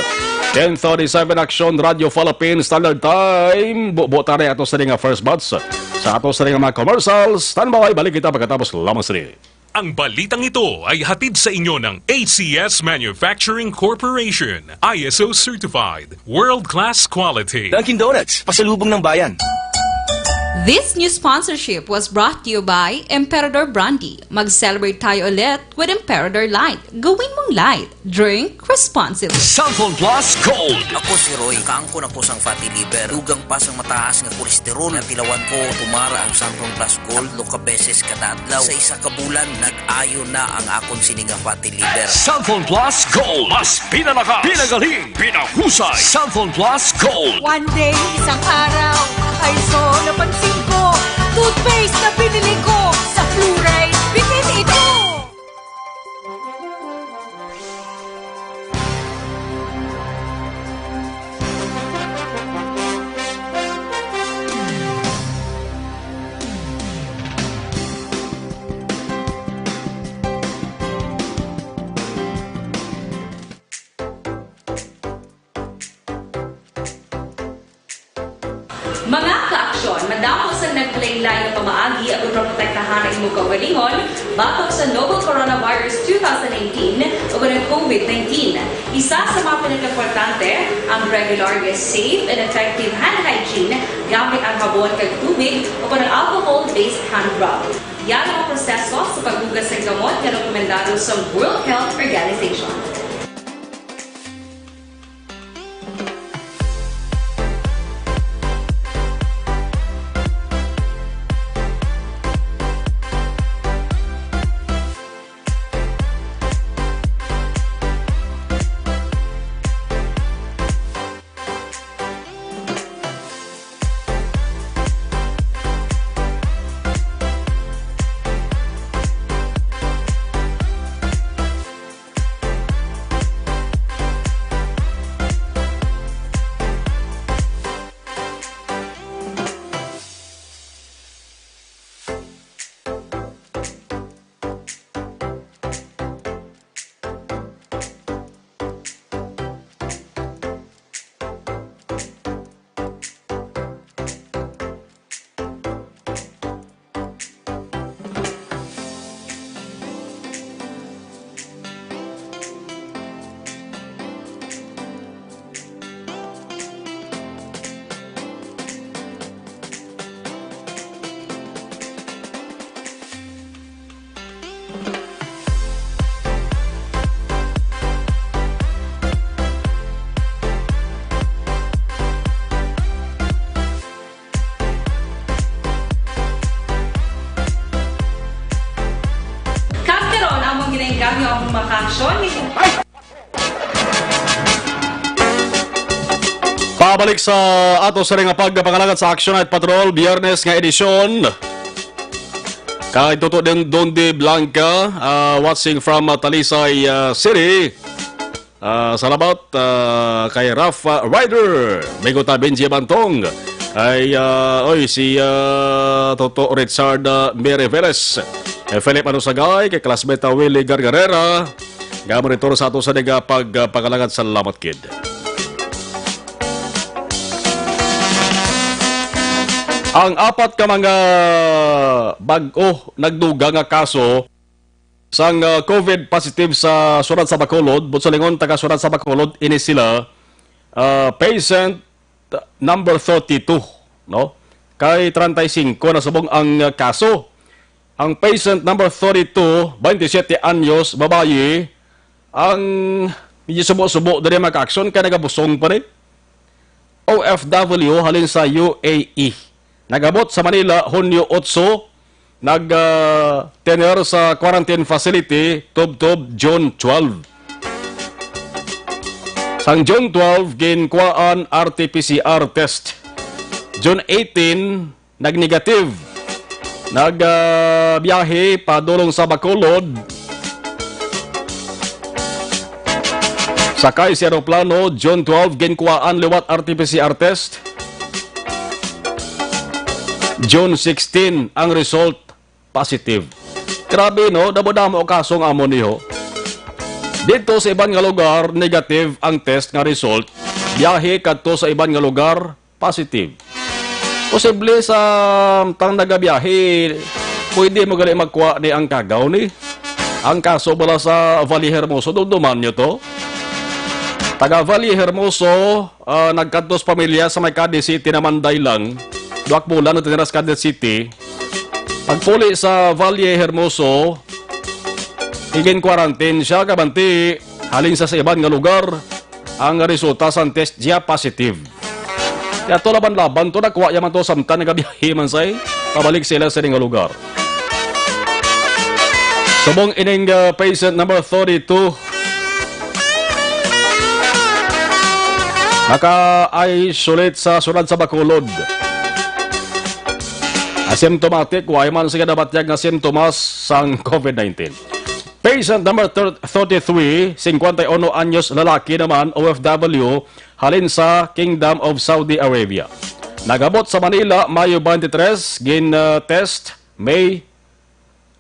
Ten thirty-seven Action Radio Philippines Standard Time. Bu-, buta na ato sa nga first batch. Sa ato sa nga mga commercials. Standby, balik kita pagkatapos lamang sini. Ang balitang ito ay hatid sa inyo ng A C S Manufacturing Corporation, I S O certified, world-class quality. Dunkin' Donuts, pasalubong ng bayan. This news sponsorship was brought to you by Emperador Brandy. Mag-celebrate tayo ulit with Emperador Light. Gawin mong light. Drink responsibly. Santhon Plus Gold. Ako si Roy. Kaangkon ako sang fatty liver. Dugang pa sang mataas nga kolesterol. Natilawan ko, tumara ang Santhon Plus Gold. Tatlo ka beses kada adlaw. Sa isa ka bulan, nag-ayo na ang akon sini nga fatty liver. Santhon Plus Gold. Mas pinalakas, pinagaling, pinahusay. Santhon Plus Gold. One day, isang araw, ay so napansin ko, toothpaste na binili ko, sa fluoride bitin ito. Mga ka-aksyon, madamo sang naglain-lain nga pamaagi agud maprotektahan ang imo kaugalingon batok sa novel coronavirus two thousand nineteen ug ang COVID nineteen. Isa sa mga pinakaimportante, ang regular nga safe and effective hand hygiene gamit ang habon kag tubig o kon ang alcohol-based hand rub. Yara ang proseso sa paghugas sang gamot nga rekomendado sa World Health Organization. Makaaksyon ni Pabalik sa ato sa nga pagpangalagad sa Action Night Patrol, Biyernes nga edisyon. Kay Toto din Donde Blanca, ah, watching from, ah, Talisay, ah, City. Ah, salamat, ah, kay Raf, ah, Rider, Miguta Benji Bantong, kay, ah, oy, si, ah, Toto Richard, ah, Mary Veles, kay Philip Anusagay, kay classmate, ah, Willie Gargarera, nga monitor sa ato sa nagapag-, ah, pagpangalagad. Salamat, kid. Ang apat ka mga bag-o nagdugang nga kaso sang, ah, COVID positive sa siyudad sa Bacolod, buot silingon, taga siyudad sa Bacolod ini sila, ah, patient number thirty-two, no? Kay treinta y cinco na subong ang, ah, kaso. Ang patient number thirty-two, twenty-seven anyos, babayi, ang medyo subo-subo diri makaaksyon kay nagabusong pa ni. O F W halin sa U A E. Nagabot sa Manila, Hunyo otso, nag, ah, tener sa quarantine facility tubtob June twelve. Sang June twelve, ginkuhaan R T P C R test. June eighteen, nagnegative. Nag, ah, biyahe padulong sa Bacolod. Sakay sa eroplano, June twelve, ginkuhaan liwat R T P C R test. June sixteen ang result, positive. Grabe, no? Damo-damo ang kaso nga amo niho. Dito sa iban nga lugar, negative ang test nga result. Biyahe kadto sa iban nga lugar, positive. Posible sa tang nagabiyahe, pwede mo gali magkuha ni ang kagaw ni. Ang kaso bala sa Valle Hermoso, dumduman nyo to? Taga Valle Hermoso, ah, nagkadto sa pamilya sa may Cadiz City naman day lang. Duha ka bulan nagtinira sa Cadiz City. Pagpuli sa Valle Hermoso, igin-quarantine siya, kabanti, halin sa, sa iban nga lugar, ang resulta sang test niya positive. Kaya to laban-laban to, nakuha yaman to samtang nagabiyahe man say, pabalik sila sa ining lugar. Subong ining, ah, patient number thirty-two, naka-isolate sa siyudad sa Bacolod. Asymptomatic, wa man sila nabatyag nga simptomas sang COVID nineteen. Patient number thir-, thirty-three, cincuenta y uno anyos, lalaki naman, O F W, halin sa Kingdom of Saudi Arabia. Nagabot sa Manila, Mayo twenty-three, gin, ah, test, May,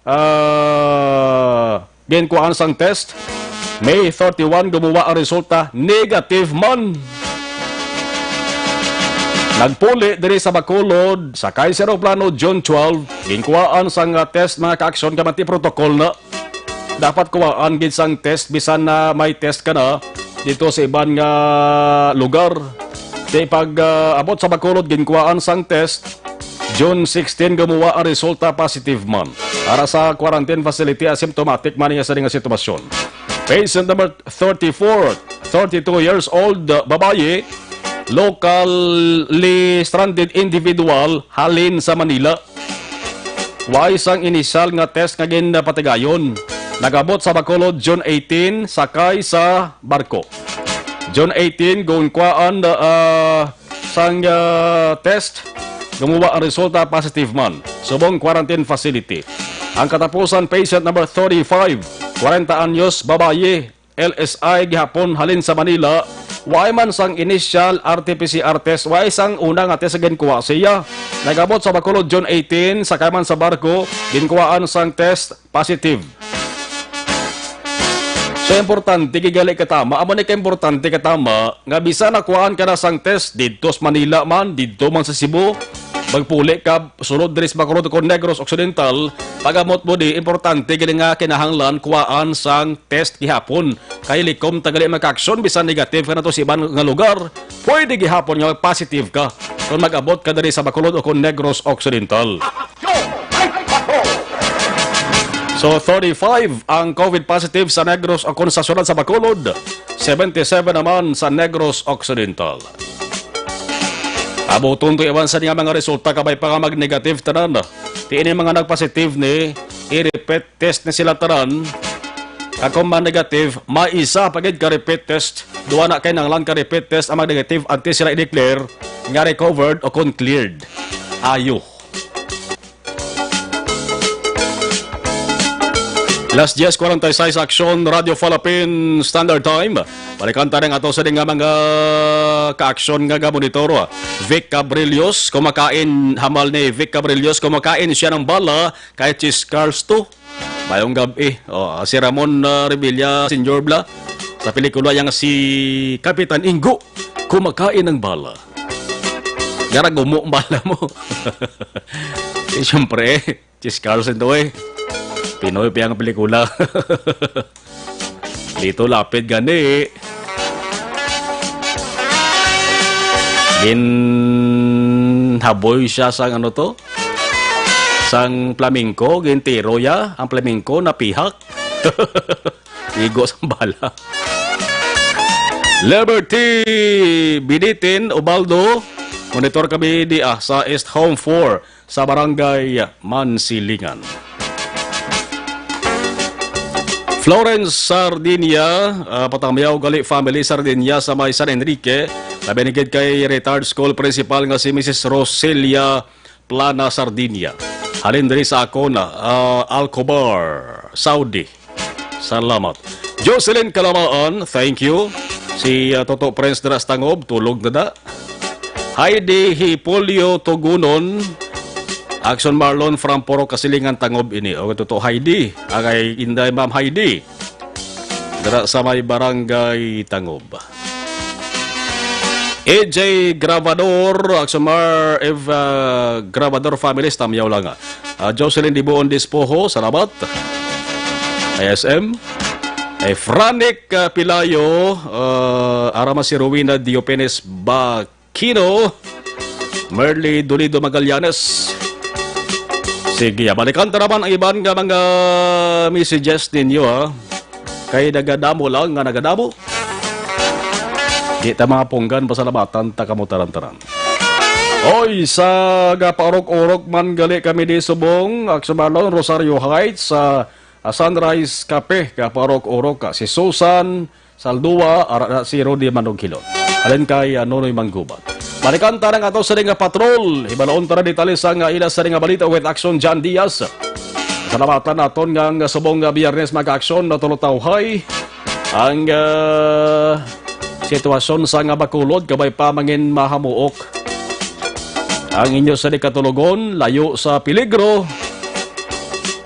ah, ginkuhaan sang test. May thirty-one, gumuha ang resulta, negative man. Nagpuli diri sa Bacolod, sakay sa eroplano, June twelve, ginkuhaan sang, ah, test, mga kaaksyon, kamanti protocol na. Dapat kuhaan gid sang test bisan na may test ka na dito sa iban nga lugar. Kay pag, ah, abot sa Bacolod, ginkuhaan sang test, June sixteen, gumuha ang resulta positive man. Para sa quarantine facility, asymptomatic man niya sa nga sitwasyon. Patient number thirty-four, thirty-two years old, uh, babayi, locally stranded individual, halin sa Manila. Way sang inisyal nga test nga ginpatigayon. Nagabot sa Bacolod June eighteen, sakay sa barko. June eighteen, ginkuhaan, ah, sang, ah, test, gumuha ang resulta positive man. Subong quarantine facility. Ang katapusan, patient number thirty-five, kwarenta anyos, babayi, L S I gihapon halin sa Manila, way man sang initial R T P C R test, way sang una nga test nga ginkuha siya. Nagabot sa Bacolod June eighteen, sakay man sa barko, ginkuhaan sang test positive. So, importante gid gali katama, amo ni ka importante katama nga bisan nakuhaan ka na sang test didto sa Manila man, didto man sa Cebu, magpuli ka sulod diri sa Bacolod o Negros Occidental, pag-abot mo di, importante gid nga kinahanglan kuhaan sang test gihapon. Kay likom ta gali makaaksyon, bisan negative ka na to sa iban nga lugar, pwede gihapon nga mag-positive ka kung mag-abot ka diri sa Bacolod o kung Negros Occidental. So, thirty-five ang COVID positive sa Negros o kung sa siyudad sa Bacolod, seventy-seven naman sa Negros Occidental. Abuton to iban sa niya mga resulta, kabay pa nga mag-negative tanan. Ti ini mga nag-positive ni, i-repeat test ni sila tanan. Kag kung man negative, may isa pa gid ka repeat test. Duha na kay nanglan ka repeat test ang mag-negative antes sila i-declare nga recovered o kon cleared. Ayo. Las diez cuarenta y seis, Aksyon, Radyo Falapin, Standard Time. Balikan ta rin ato sa nga mga kaaksyon nga gamonitor. Vic Cabrillos, kumakain, hamal ni Vic Cabrillos, kumakain siya ng bala kay Chis Carls to. Mayong gabi. Oh, si Ramon, ah, Revilla, Senior Bla, sa pelikula yang si Kapitan Ingo, kumakain ng bala. Gara gumo ang bala mo. Eh, siyempre, Chis Carlson to eh. Pinoy pa ang pelikula. Dito lapit gani. Ginhaboy siya sang ano to? Sang flamenco, gintiro ya ang flamenco, napihak. Igo sang bala. Liberty Binitin, Ubaldo. Monitor kami di ah, sa East Home four sa Barangay Mansilingan. Florence Sardinia, ah, Patangmayaw Gali Family Sardinia sa may San Enrique, labi na gid kay retired school principal nga si Missus Roselia Plana Sardinia. Halin diri sa akon, ah, Alcobar, Saudi. Salamat. Jocelyn Kalamaan, thank you. Si, ah, Toto Prince dira sa Tangob, tulog na da. Heidi Hipolio Tugunon, Action Marlon from Purok Kasilingan, Tangob ini. O, Toto Heidi, agay Inday Ma'am Heidi. Dira sa may Barangay Tangob. A J Grabador, Aksomar, Ev, ah, Grabador family, tamyaw lang, ah. Ah, Jocelyn Dibuon Dispoho, salamat. I S M. Ay, Franik, ah, Pilayo, ah, arama si Rowena Diopenes Bakino, Merly Dolido Magallanes. Sige, ah, balikan ta naman ang iban nga mga messages ninyo, ha. Kay nagadamo lang nga nagadamo. Di ta mga punggan, pasalamatan ta kamo taran-taran. Oy, sa gapaurok-urok man gali kami di subong, Aksumalon, Rosario Heights, sa, ah, Sunrise Cafe, gapaurok-urok ka. Si Susan Saldua, ara na si Rudy Manugkilon. Alin kay, ah, Nonoy Manggubat. Balikan ta ang ato sa nga patrol. Hibaloon ta na detalye sa nga ila sa nga balita with Action John Diaz. Salamatan naton nga ang subong nga Biyernes mag-aksyon na tulotawhay ang, ah, sitwasyon sa nga Bacolod, kabay pa mangin mahamuok ang inyo sa di katulogon, layo sa peligro,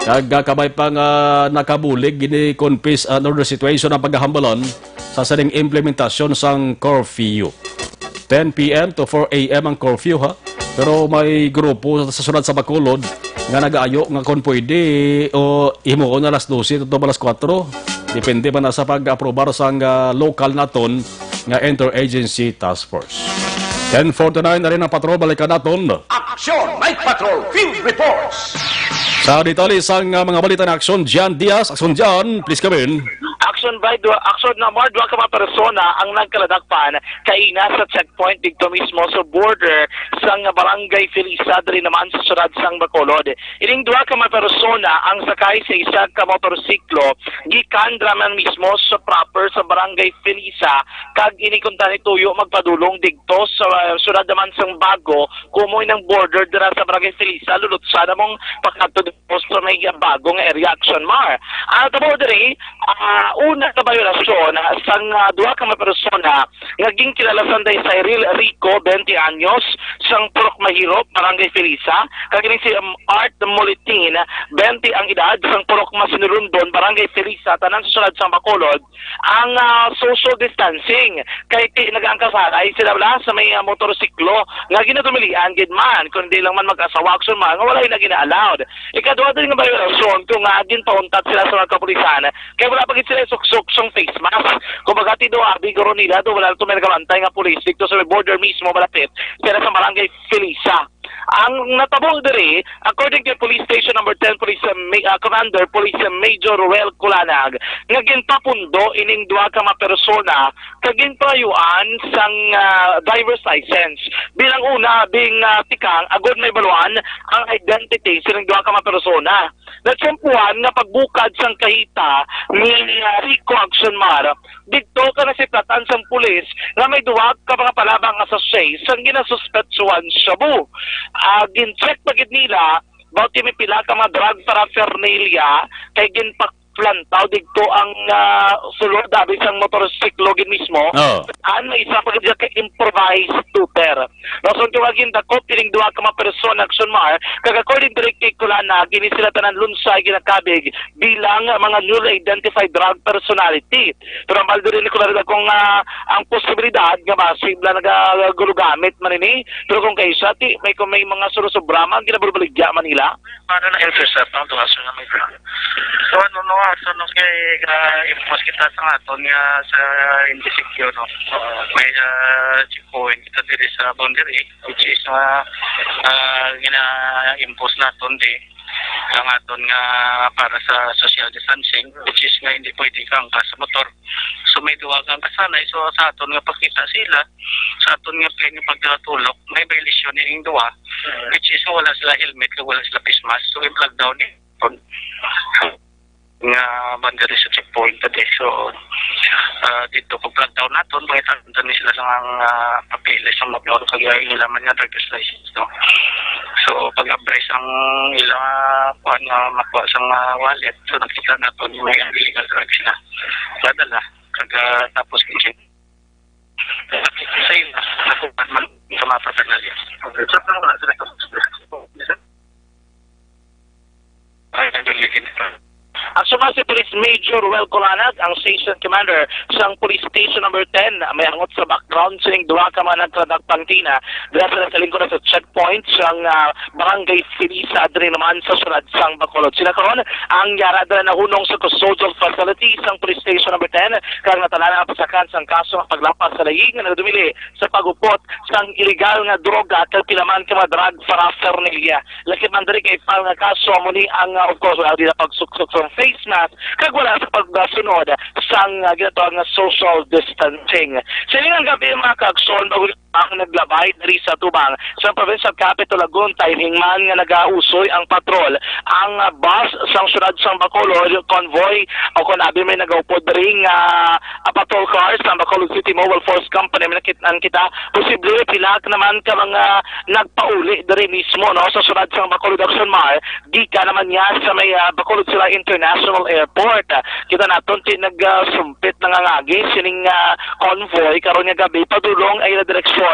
kag, ah, kabay pa nga nakabulig gini kon peace and order situation ang paghahambalan sa sining implementasyon sang curfew. Ten P M to four A M ang curfew, ha? Pero may grupo sa, sa syudad sa Bacolod nga nagaayo nga kon pwede o himuon alas dose to alas kuwatro. Depende man na sa pag-aprobar sang, ah, lokal naton nga interagency task force. Ten forty-nine na rin ang patrol, balikan naton. Action Night Patrol Field Reports. Sa detalye sang, ah, mga balita na Action, Jan Diaz. Action, Jan, please come in. Action by dua, action number dua ka mga persona ang nagkaladakpan kaina sa checkpoint dito mismo sa border sang Barangay Felisa diri naman sa syudad sang Bacolod. Ining dua ka mga persona ang sakay sa isa ka motorsiklo gikan dira man mismo sa proper sa Barangay Felisa kag ini kuntani tuyo magpadulong dito sa, uh, syudad naman sang Bago, kumoy ng border dira sa Barangay Felisa, lulutsa namong pakadto sa may bagong area, Action Mar. Ang tabo diri, ah, una ka bayolasyon, ah, sang, ah, duha ka mga persona nga ginkilala sang day Cyril Rico, twenty anyos, sang Purok Mahirop, Barangay Felisa, kag ini si, um, Art Molitin, twenty ang edad, sang Purok Masinulundon, Barangay Felisa, tanan sa syudad sang Bacolod, ang, ah, social distancing. Kay ti-, nag-angkasaray sila wala sa may, ah, motorsiklo nga ginadumilian gid man, kundi lang man mag-asawa, Action Mar, nga wala na gina-allowed. Ikaduha din nga violation kung, ah, ginpauntat sila sa mga kapulisan kay wala pa gid sila suksok sang face mask. Kumbaga, ti do abi guro nila do wala to may nagabantay nga pulis dito sa may border mismo malapit sila sa Barangay Felisa. Ang natabo diri, according kay Police Station Number ten Police, uh, Ma-, uh, Commander Police Major Ruel Culanag, nga ginpapundo ining duha ka mga persona kag ginpayuan sang, uh, driver's license. Bilang una, bing, uh, tikang, agod may baluan ang identity sining duha ka mga persona. Natiyempuhan nga pagbukad sang kahita ni, uh, Rico Action Mar, didto ka nasiplatan sang pulis nga may duha ka mga palabang nga sachet sang ginasuspetsuhan shabu. Ah, gin-check pa gid nila, about may pila ka mga drug paraphernalia, kay ginpaklantaw didto ang, ah, sulod abi sang motorsiklo gid mismo. Oh. An may isa pa gid ka improvised shooter. Rason ko nga gindakop ining duha ka mga persona, Action Mar, kag according diri kay Kulana, kini sila tanan lunsay ginakabig bilang mga newly identified drug personality. Pero ang diri ni Kulana kung, ah, ang posibilidad nga basi sila nagagulugamit man ini, pero kung kay siya, ti, may, kung may mga suro-sobra man, ginabaligya man nila. Para na intercept ang duha sa mga. So, ano, no, ato, no, kay, ah, impos kita sa aton nga sa M D C Q, no? May, ah, checkpoint kita diri sa boundary, which is, ah, ah, gina-impose naton di ang aton nga para sa social distancing, which is nga hindi pwede kang sa motor. So, may duha kang kasanay. So, sa aton nga pakita sila, sa aton nga plane nga pagtulok, may violation ining duha, which is wala sila helmet, wala sila face mask. So, i-flag down ni nga boundary sa checkpoint today. So, ah, dito pag-flag down naton, pangitaan ni sila sa mga, ah, papeles sa motor, kag ila man nga driver's license, no? So, pag-abri sang ila, kuan nga makuha sa mga wallet, so nakita naton may illegal drugs na nadala. Kag, ah, tapos, sa ila, nakuha man sa mga paraphernalia. Okay, so, ano na sila? Ay, nandun yung Action Mar, si Police Major Ruel Colanag, ang Station Commander sang Police Station Number ten, may hangot sa background sining duha ka mga nagtradak pantina dira sa nakalingkod sa checkpoint sang, ah, Barangay Felisa, diri naman sa siyudad sang Bacolod. Sila karon ang yara dira nahunong sa custodial facility sang Police Station Number ten, kag natalanan ang pasakan sang kaso nga paglampas sa layi nga nagdumili sa pag-upot sang iligal nga droga kag pila man ka mga drug paraphernalia. Lakip man diri kay file nga kaso, amo ni ang, ah, of course, wala dira pagsuksok sang face mask kag wala sa pagsunod sang, ah, ginatawag nga social distancing. Sining nga gab-i, mga ka-aksyon, ang naglabay diri sa tubang sa provincial capital Lagunta, hinman nga nagausoy ang patrol ang, ah, bus sang siyudad sang Bacolod convoy, o kon abi may nagaupod diri nga, ah, patrol cars sang Bacolod City Mobile Force Company. May nakit-an kita, posible pila naman ka mga nagpauli diri mismo, no, sa siyudad sang Bacolod, Action Mar, gikan naman niya sa may, ah, Bacolod Sila International Airport. Ah, kita naton ti nagasumpit nangangagi sining, ah, convoy karon nga gab-i padulong ang ila direksyon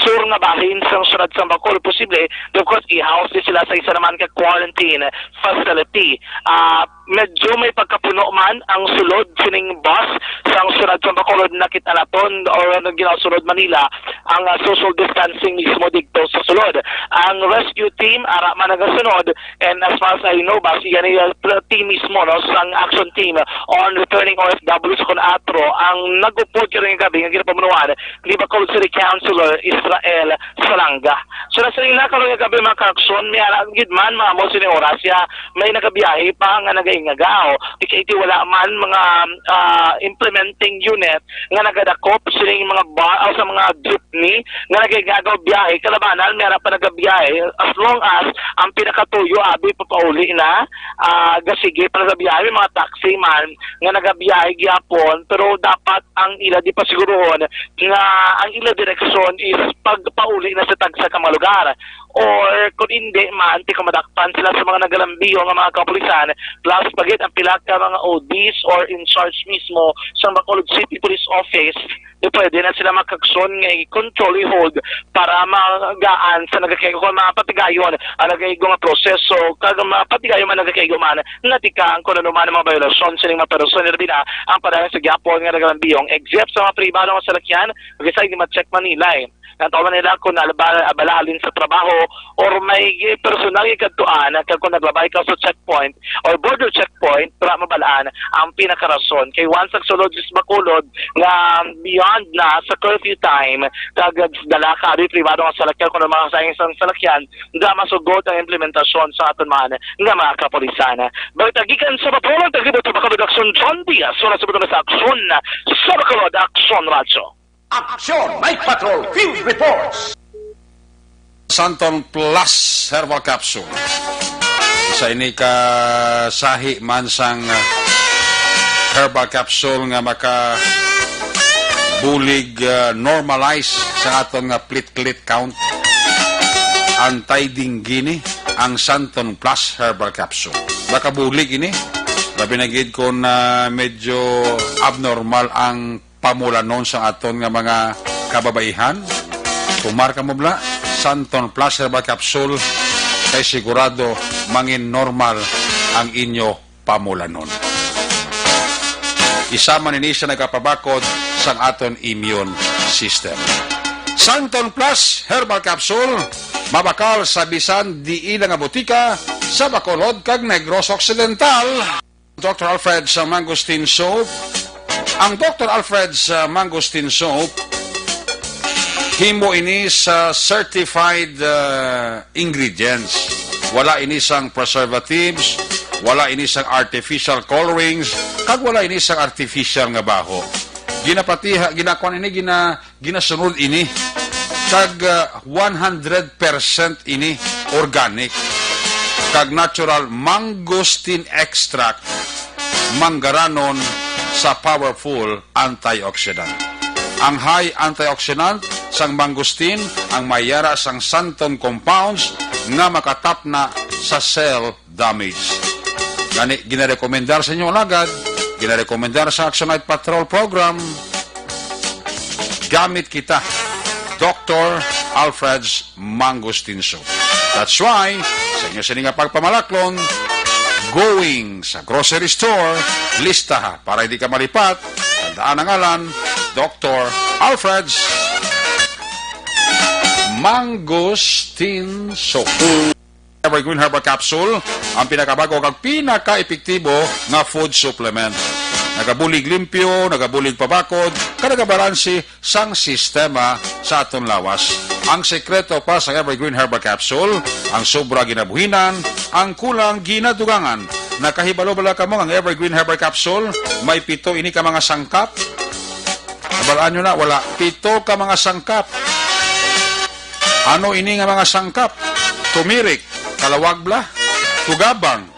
sur nga bahin sang siyudad sang Bacolod. Posible, of course, i-house ni sila sa isa naman ka quarantine facility. Ah, medyo may pagkapuno man ang sulod sining bus sang siyudad sang Bacolod, nakita naton, or ano, ginasulod man nila ang, ah, social distancing mismo didto sa sulod. Ang rescue team ara man nagasunod, and as far as I know, basi yan ay, ah, team mismo, no, sang action team on returning O F W sa Conatro ang nag-upod karon nga gab-i nga ginapamunuan ni Bacolod City Councilor Israel Salanga. So, nasa ila karon nga gab-i, mga ka-aksyon, may ara gid man maamo sini oras ya may nagabiyahe pa nga nagaingagaw. Kay iti wala man mga, ah, implementing unit nga nagadakop sining mga bar o sa mga jeepney nga nagaingagaw biyahe. Kalabanan, may ara pa nagabiyahe. As long as ang pinakatuyo abi papauli na, ah, gasige pa nagabiyahe, may mga taxi man nga nagabiyahe gihapon, pero dapat ang ila di pasiguruhon nga ang ila direksyon is pagpauli na sa tagsa ka mga lugar. Or kung hindi man, ti kung madakpan sila sa mga nagalambiyo nga mga kapulisan, plus pa gid ang pila ka mga O Ds or in charge mismo sa Bacolod City Police Office, di pwede na sila makagson nga i-control, i-hold para magaan sa nagakaigo, kung mapatigayon ang nagakaigo nga proseso, kag mapatigayon man nagakaigo man, natika ang kung ano man ang mga violasyon sining mga person, labi na ang padayon sa gihapon nga nagalambiyong, except sa mga pribado nga salakyan, kag sa hindi ma-check man nila, eh. Nga tuman nila kung nalaba-, abala halin sa trabaho or may personal nga kadtuan, kag kung naglabay ka sa checkpoint or border checkpoint, para mabalaan ang pinakarason. Kay once nagsulod sa Bacolod nga beyond na sa curfew time, kag dala ka ari pribado nga salakyan, kung mga sa isang salakyan, da masugot ang implementasyon sa aton man nga mga kapulisan. Balita gikan sa Bacolod, tagibo sa Bacolod Aksyon, John Diaz, wala sa Bacolod sa Aksyon, sa Bacolod Aksyon Radyo. Aksyon Night Patrol Field Reports. Santon Plus Herbal Capsule. Isa ini ka sahi man sang, uh, herbal capsule nga maka bulig, uh, normalize sa aton nga platelet count. Anti-dengue ni ang Santon Plus Herbal Capsule. Makabulig ini. Labi na gid kung, uh, medyo abnormal ang pamulanon sa aton nga mga kababaihan. Tumar kamo bala, Santon Plus Herbal Capsule, kay sigurado mangin normal ang inyo pamulanon. Isa man ini sa nagapabakod sang aton immune system. Santon Plus Herbal Capsule, mabakal sa bisan diin nga botika sa Bacolod kag Negros Occidental. Doctor Alfred's, uh, Mangosteen Soap. Ang Doctor Alfred's, uh, Mangosteen Soap, himo ini sa certified, uh, ingredients. Wala ini sang preservatives, wala ini sang artificial colorings, kag wala ini sang artificial nga baho. Ginapatiha, ginakuan ini, gina-, ginasunod ini, kag, ah, one hundred percent ini organic, kag natural mangosteen extract, manggaranon sa powerful antioxidant. Ang high antioxidant sang mangosteen ang may yara sang santon compounds nga makatapna sa cell damage. Gani, ginarekomendar sa inyo, alagad, ginarekomendar sa Action Night Patrol Program, gamit kita, Doctor Alfred's Mangosteen Soap. That's why, sa inyo sini nga pagpamalaklon, going sa grocery store, listaha para hindi ka malipat. Tandaan ang ngalan, Doctor Alfred's Mangosteen Soap. Evergreen Herbal Capsule, ang pinakabago kag pinakaepektibo nga food supplement. Nagabulig limpyo, nagabulig pabakod, kag nagabalanse sang sistema sa aton lawas. Ang sekreto pa sa Evergreen Herbal Capsule, ang sobra ginabuhinan, ang kulang ginadugangan. Nakahibalo bala kamo nga ang Evergreen Herbal Capsule may pito ini ka mga sangkap? Nabalaan nyo na, wala. Pito ka mga sangkap. Ano ini nga mga sangkap? Turmeric, kalawag bala, tugabang.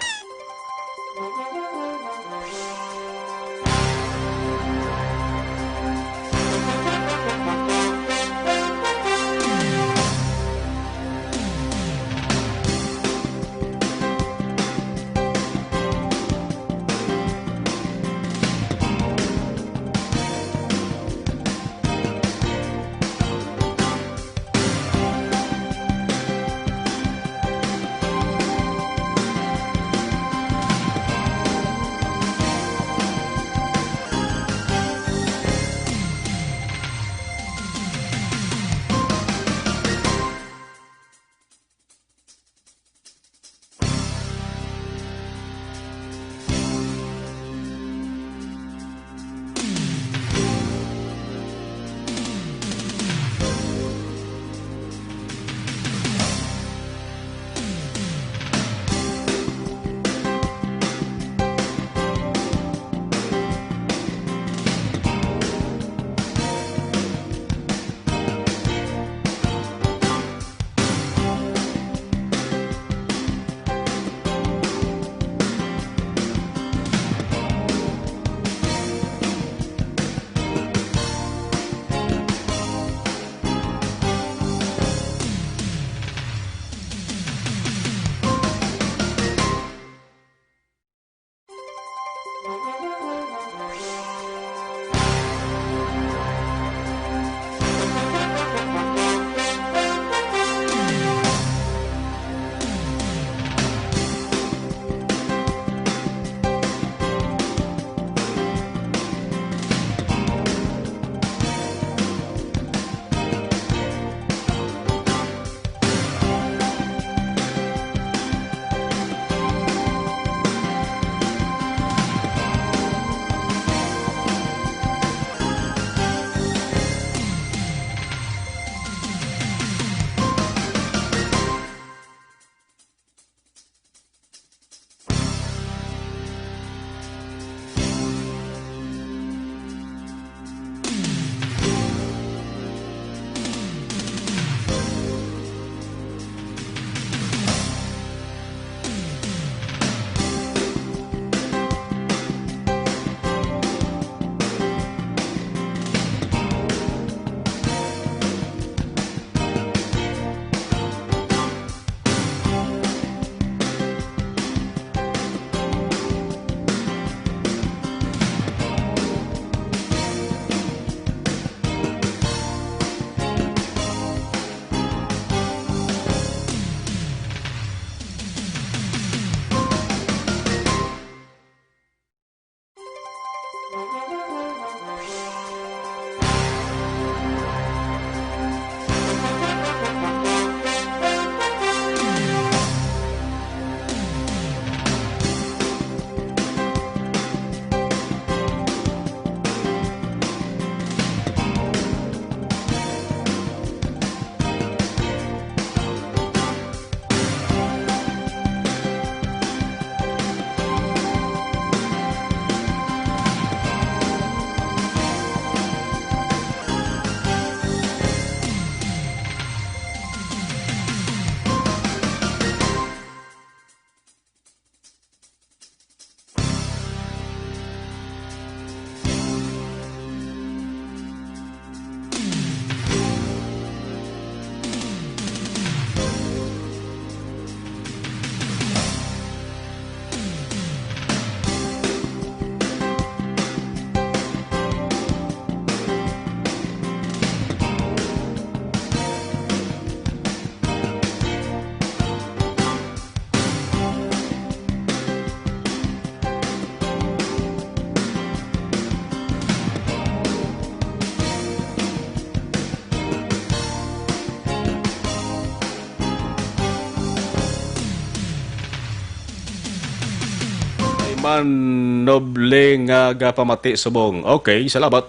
Panoble nga gapamati subong. Okay, salamat.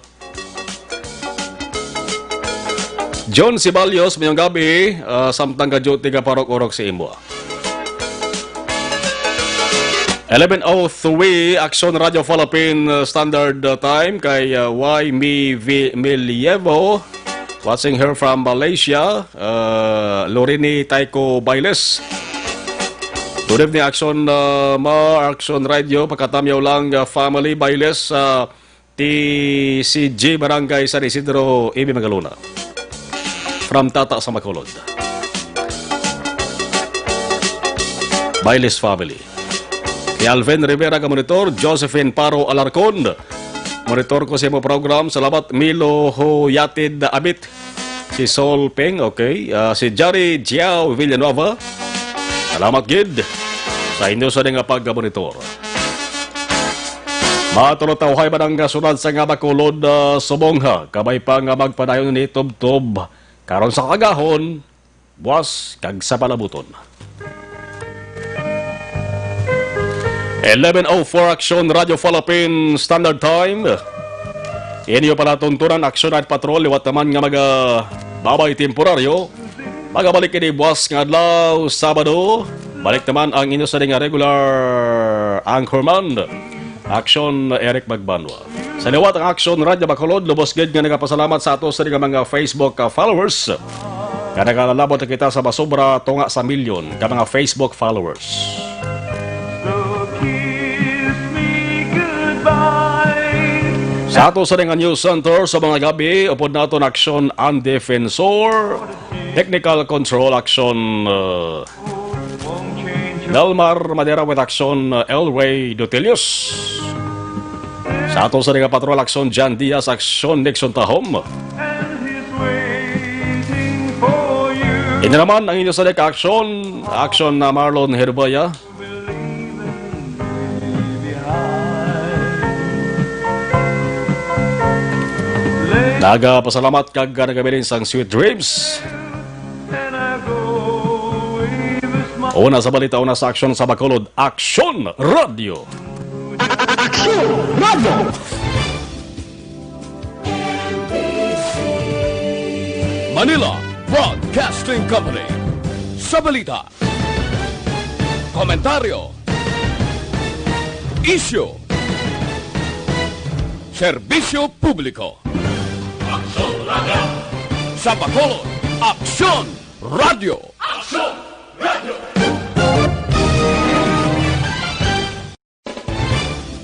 John Ceballos, mayong gabi, ah, samtang ka-duty ka parok-urok sa imo. Eleven oh three, Aksyon Radio Philippine, uh, Standard, uh, Time kay, uh, Y. Mi-, Vi-, Milievo. Watching her from Malaysia, uh, Lorini Taiko Bailes. Good evening, Aksyon, uh, Mar, Aksyon Radio, pagkatamyaw lang, uh, family Bailes, uh, T C G Barangay San Isidro, Ibi Magalona. From Tata sa Bacolod. Bailes family. Kay Alvin Rivera ka monitor, Josephine Paro Alarcon. Monitor ko sa imo program. Salamat, Milo Huyatid Abit. Si Sol Peng, okay. Ah, si Jari Jiao Villanueva. Salamat gid sa inyo sa nga pagmonitor. Matulotawhay ba ang sunod sa nga Bacolod, ah, subong ha? Kabay pa nga magpadayon ni tubtob karon sa kaagahon, buwas kag sa palabuton. Eleven oh four, Aksyon Radio Philippine Standard Time. Inyo palatuntunan, Aksyon Night Patrol, liwat naman nga maga-, babay temporaryo. Magabalik kini buwas nga adlaw, Sabado. Balik naman ang inyo sa nga regular anchorman, Aksyon Eric Magbanwa. Sa liwat ang Aksyon Radyo Bacolod, lubos gid nga nagapasalamat sa ato sa nga mga Facebook, ah, followers. Nga nagalalabot na kita sa masobra tunga sa milyon ka mga Facebook followers. So kiss me goodbye. Sa ato sa nga news center sa mga gabi, upod naton Aksyon ang Defensor, Technical Control Aksyon, uh, Delmar Madera with Aksyon, uh, Elway Dutilius. Sa ato sa nga patrol, Aksyon Jan Diaz, Aksyon Nixon Tahom. Ini naman ang inyo sa ka-aksyon, Aksyon na Marlon Herboya. Nagapasalamat kag nagabilin sang sweet dreams. Una sa balita, una sa aksyon sa Bacolod, Aksyon Radio. Aksyon Radio! Manila Broadcasting Company. Sa balita, komentaryo, isyu, serbisyo publiko. Aksyon Radio. Sa Bacolod, Aksyon Radio. Aksyon!